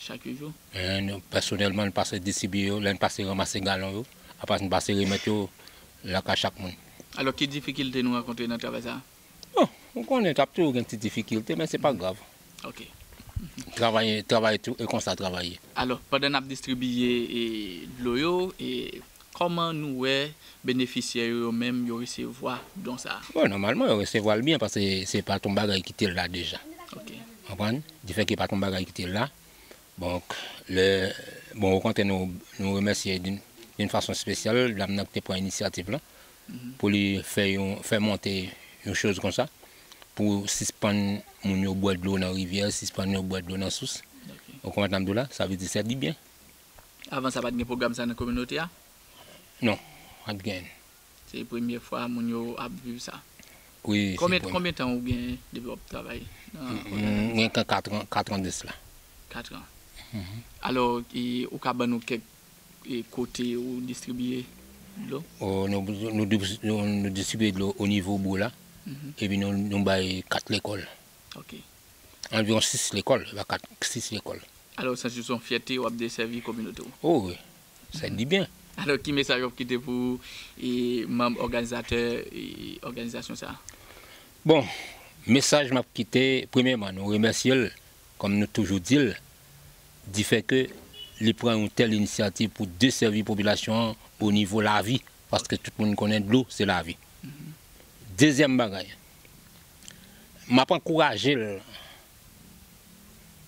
Chak uit jou? Ehe, nou, pèsonèlman, nou pase distribye yo, lè n pase ranmase galon yo, apre sa, nou pase remèt yo lakay chak moun. Alò, ki difikilte nou rankontre nan travay sa a? Bon, ou konnen, t ap toujou gen ti difikilte, men se pa grav. Ok. Travay, travay tou, e konsa travay ye. Alò, pandan n ap distribiye e, dlo yo, e, kòman nou wè benefisyè yo, yo menm, yo resevwa don sa a? Bon, nòmalman, yo resevwa l byen, paske se pa t yon bagay ki te la deja. Ok. Konprann? Difè ke pa t yon bagay ki te la. Donk, lè, bon, okontrè, nou, nou remèsye d'une, d'une façon spéciale dam nan ki te pran inisyativ la, pou li fè yon, fè monte yon choz konsa, pou sispann moun yo bwè dlo nan rivyè, sispann yo bwè dlo nan sous. Ok. Ou konprann sa m di w la? Sa vle di, c'est du bien. Avan sa, pa t gen pwogram sa nan kominote a? Non, pa t gen. Se premye fwa moun yo ap viv sa. Wi, se Konbyen, premye. Konbyen tan ou gen depi w ap travay nan M gen kat an, kat an de sila. Kat an. Alò, e, ou ka ban nou kèk e, kote ou distribiye dlo? O, nou, nou, nou, nou, nou distribiye dlo o nivo bou la, epi nou, nou bay kat lekòl. Ok. Anviwon sis lekòl, pa kat, sis lekòl. Alò, ou santi w se yon fyète w ap desèvi kominote w? O wi, c'est du bien. Alò, ki mesaj w ap kite pou e, manm òganizatè e, òganizasyon sa a? Bon, mesaj m ap kite, premyèman, nou remèsye l, kòm nou toujou di l, difè ke li pran yon tèl inisyativ pou desèvi popilasyon an o nivo lavi, paske tout moun konnen dlo se lavi. Dezyèm bagay, m ap ankouraje l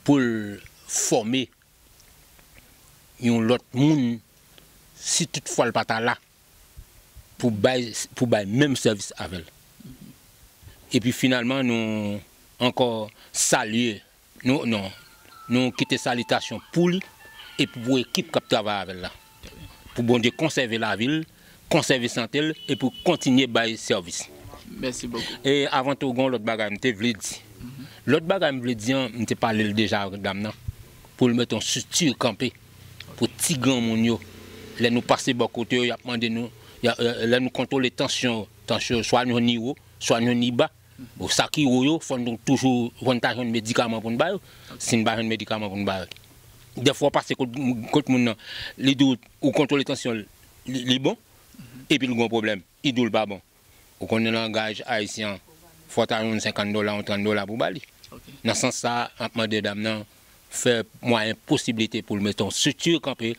pou l fòme yon lòt moun, si tout fwa l pa ta la, pou bay, pou bay menm sèvis avè l. Epi finalman, nou ankò salye, nou, non, nou kite salitasyon pou li, epi pou ekip k ap travay avè l la. Pou Bondye konsève lavi l, konsève sante l, epi kontinye bay sèvis. Mèsi bokou. E avan tou, gen yon lòt bagay m te vle di. Lòt bagay m vle di an, m te pale l deja avèk dam nan, pou l mete yon estrikti kanpe pou ti granmoun yo. Lè nou pase bò kote yo, y ap mande nou, y a, lè nou kontwole tansyon, tansyon, swa nou jwenn li wo, swa nou jwenn li ba. Bon, sa ki wo yo, fò nou toujou, fò n ta jwenn medikaman pou n ba yo. Si n pa jwenn medikaman pou n ba yo. Dèfwa w pase kot, kot moun nan, li di w, ou kontwole tansyon l, li, li bon, epi l gen yon pwoblèm, li di w l pa bon. Ou konnen langaj ayisyen an, fò w ta jwenn senkant dola, yon trant dola pou ba li. Ok. Nan sans sa, m ap mande dam nan fè mwayen posiblite pou l mete yon estrikti kanpe.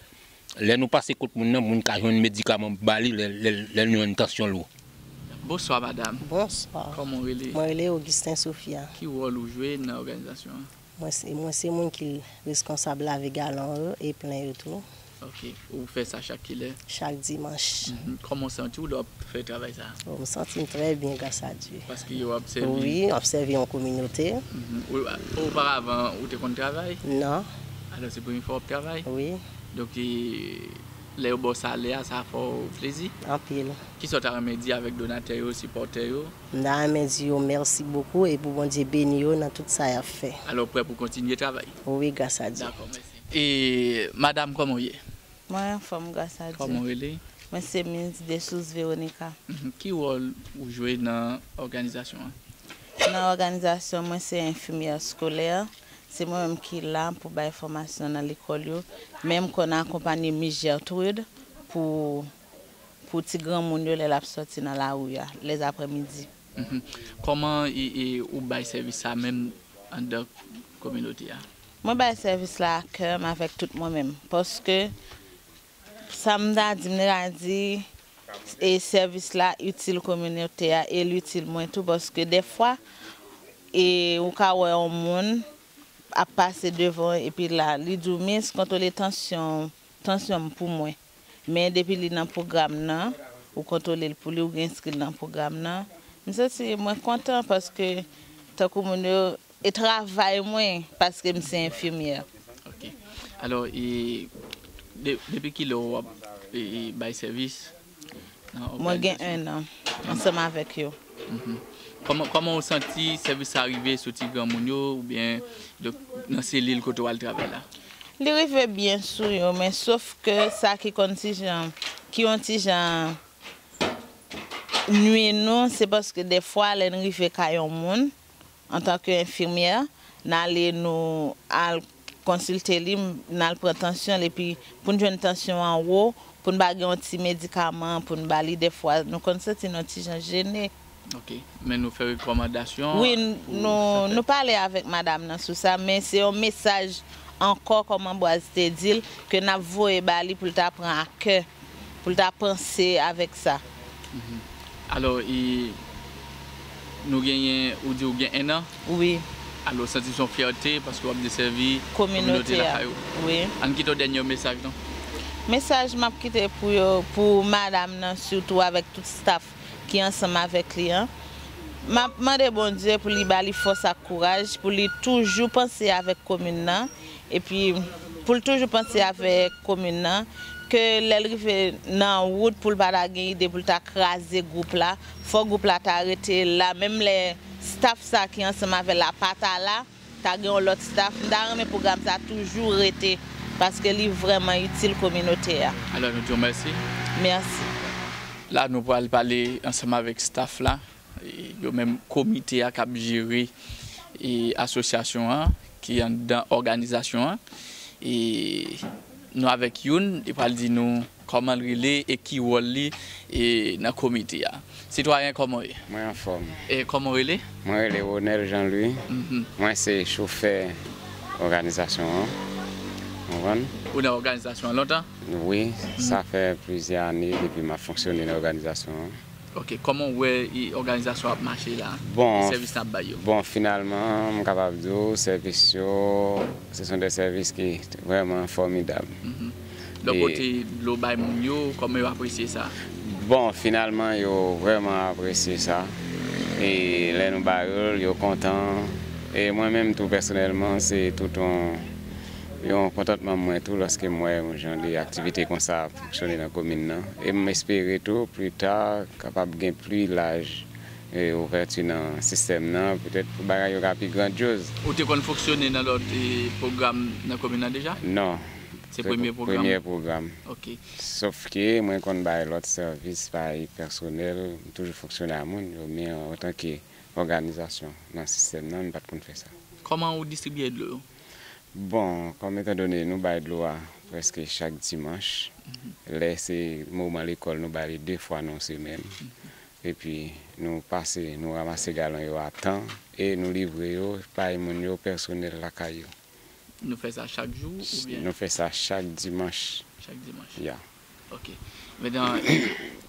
Lè nou pase kot moun nan, moun ka jwenn medikaman ba li lè, lè, lè l jwenn tansyon l wo. Bonswa, madanm. Bonswa. Kòman w rele? Mwen rele Augustin Sophia. Ki wòl ou jwe nan òganizasyon an? Mwen se, mwen se moun ki reskonsab lave galon yo e plen yo tou. Ok. Ou fè sa chak kilè? Chak dimanch. Mhm. Kòman w santi w lè w ap fè travay sa a? Oh, m santi m trè byen, gras a Dye. Paske yo ap sèvi. Wi, ap sèvi yon kominote. Mhm. Ou, oparavan, ou te konn travay? Non. Alò, se premye fwa w ap travay? Wi. Donk, e, lè yo ba w salè a, sa fè w plezi? Anpil. Kisa w ta renmen di avèk donatè yo, sipòtè yo? M ta renmen di yo mèsi bokou e pou Bondye beni yo nan tout sa y ap fè. Alò, w prè pou kontinye travay? Wi, gras a Dye. Dakò, mèsi. E, madanm, kòman w ye? Mwen anfòm, gras a Dye. Kòman w rele? Mwen se Miss Dessources Veronica. Mhm. Ki wòl ou jwe nan òganizasyon an? Nan òganizasyon, mwen se enfimyè eskolè. Se mwen menm ki la pou bay fòmasyon nan lekòl yo. Men m konn akonpanye Miss Gertrude pou, pou ti granmoun yo lè l ap sòti nan lari a, lèzaprèmidi. Mhm. Kòman e, e, ou bay sèvis sa menm anndan kominote a? Mwen bay sèvis la ak kè m, avèk tout mwen menm. Paske sa m ta di, m ta di, e sèvis la itil kominote a e l itil mwen tou, paske dèfwa, e ou ka wè yon moun ap pase devan w epi la, li di w, Miss, kontwole tansyon, tansyon m pou mwen. Men depi li nan pwogram nan, ou kontwole l pou li, ou gen enskri l nan pwogram nan. M santi mwen kontan paske tankou moun yo, e travay mwen, paske m se enfimyè. Ok. Alò, e, de, depi kilè w ap e, e, bay sèvis nan Mwen gen òganizasyon? En an ansanm avèk yo. Mhm. Kòman, kòman w santi sèvis sa rive sou ti granmoun yo oubyen donk, nan selil kote w al travay la? Li rive byen sou yo, men sof ke sa ki konn ti jan, ki yon ti jan nwi nou, se paske dèfwa lè n rive kay yon moun, antanke enfimyè, n ale nou al konsilte li, n al pran tansyon l, epi pou n jwenn tansyon an wo, pou n pa gen yon ti medikaman pou n ba li, dèfwa nou konn santi n yon ti jan jene. Ok. Men nou fè rekòmandasyon. Wi, nou, nou pale avèk madanm nan sou sa, men se yon mesaj ankò, kòman Bwaz te di l, ke n ap voye ba li pou l ta pran a kè, pou l ta panse avèk sa. Alò, e, nou genyen, ou di ou gen en an? Wi. Alò, w santi se yon fyète paske w ap desèvi kominote Kominote a. Lakay ou. Wi. Ann kite yon dènye mesaj, non? Mesaj m ap kite pou yo, pou madanm nan sitou avèk tout staff ki ansanm avèk li an. M ap mande Bondye pou li ba li fòs ak kouraj, pou li toujou panse avèk komin nan, epi pou l toujou panse avèk komin nan, ke lè l rive nan wout pou l pa ta gen ide pou l ta kraze gwoup la, fò gwoup la ta rete la, menm lè staff sa ki ansanm avè l la pa ta la, ta gen yon lòt staff, m ta renmen pwogram sa toujou rete, paske li vrèman itil kominote a. Alò, nou di w mèsi. Mèsi. La, nou pral pale ansanm avèk staff la, e, yo menm komite a k ap jere, e, asosyasyon an, ki anndan òganizasyon an. E nou avèk youn, li pral di nou kòman l rele e ki wòl li, e, nan komite a. Sitwayen, kòman w ye? Mwen anfòm. E kòman w rele? Mwen rele Ronel Jean Louis. Mhm. Mwen se chofè òganizasyon an. Konprann? Ou nan òganizasyon an lontan? Wi, sa fè plizyè ane depi m ap fonksyone nan òganizasyon an. Ok, kòman w wè, e, òganizasyon ap mache la? Bon, Sèvis n ap bay yo? Bon, finalman, m kapab di w, sèvis yo, se son de sèvis ki vrèman fòmidab. Lè w pote dlo bay moun yo, kòman yo apresye sa? Bon, finalman, yo vrèman apresye sa. E lè nou ba yo l, yo kontan. E mwen menm tou, pèsonèlman, se tout yon, yon kontantman mwen tou lòske m wè yon jan de aktivite konsa ap fonksyone nan komin nan. E m espere tou, pli ta, kapab gen pli laj, e, ouvèti nan sistèm nan, petèt pou bagay yo ka pi grandyoz. Ou te konn fonksyone nan lòt, e, pwogram nan komin nan deja? Non. Se premye pwogram? Premye pwogram. Ok. Sòf ke mwen konn bay lòt sèvis, bay pèsonèl, m toujou fonksyone a moun yo, men antanke òganizasyon nan sistèm nan, m pa t konn fè sa. Kòman ou distribye dlo yo? Bon, kòm etandone nou bay dlo a prèske chak dimanch, lè se moman lekòl, nou ba li de fwa nan yon semèn. Epi nou pase, nou ranmase galon yo a tan e nou livre yo bay moun yo pèsonèl lakay yo. Nou fè sa chak jou oubyen? Nou fè sa chak dimanch. Chak dimanch. Ya. Ok. Mentnan, e,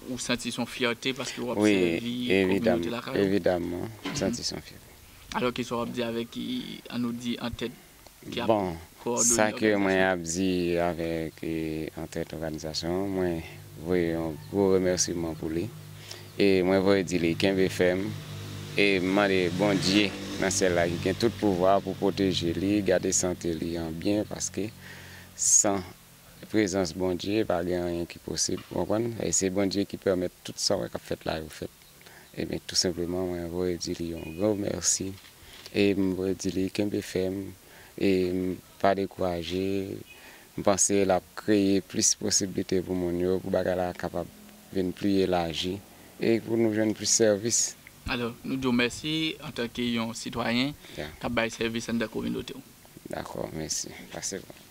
ou santi se yon fyète paske w ap sèvi kominote lakay ou? Evidamman, m santi se yon fyète. Alò, kisa w ap di avèk, e, ann nou di, antèt ki ap Bon, kowòdone sa ke mwen òganizasyon? Ap di avèk, e, antèt òganizasyon an, mwen voye yon gwo remèsiman pou li. E mwen voye di li kenbe fèm. E m mande Bondye nan syèl la ki gen tout pouvwa pou pwoteje li, gade sante li an byen, paske san prezans Bondye, pa gen anyen ki posib, ou konprann? E se Bondye ki pèmèt tout sa w wè k ap fèt la yo fèt. Ebyen, tou senpleman, mwen voye di li yon gwo mèsi. E m voye di li kenbe fèm. E m pa dekouraje. M panse l ap kreye plis posiblite pou moun yo, pou bagay la kapab vin pli elaji. E pou nou jwenn plis sèvis. Alò, nou di w mèsi antanke yon sitwayen Ya. K ap bay sèvis anndan kominote w. Dakò, mèsi. Pase bon.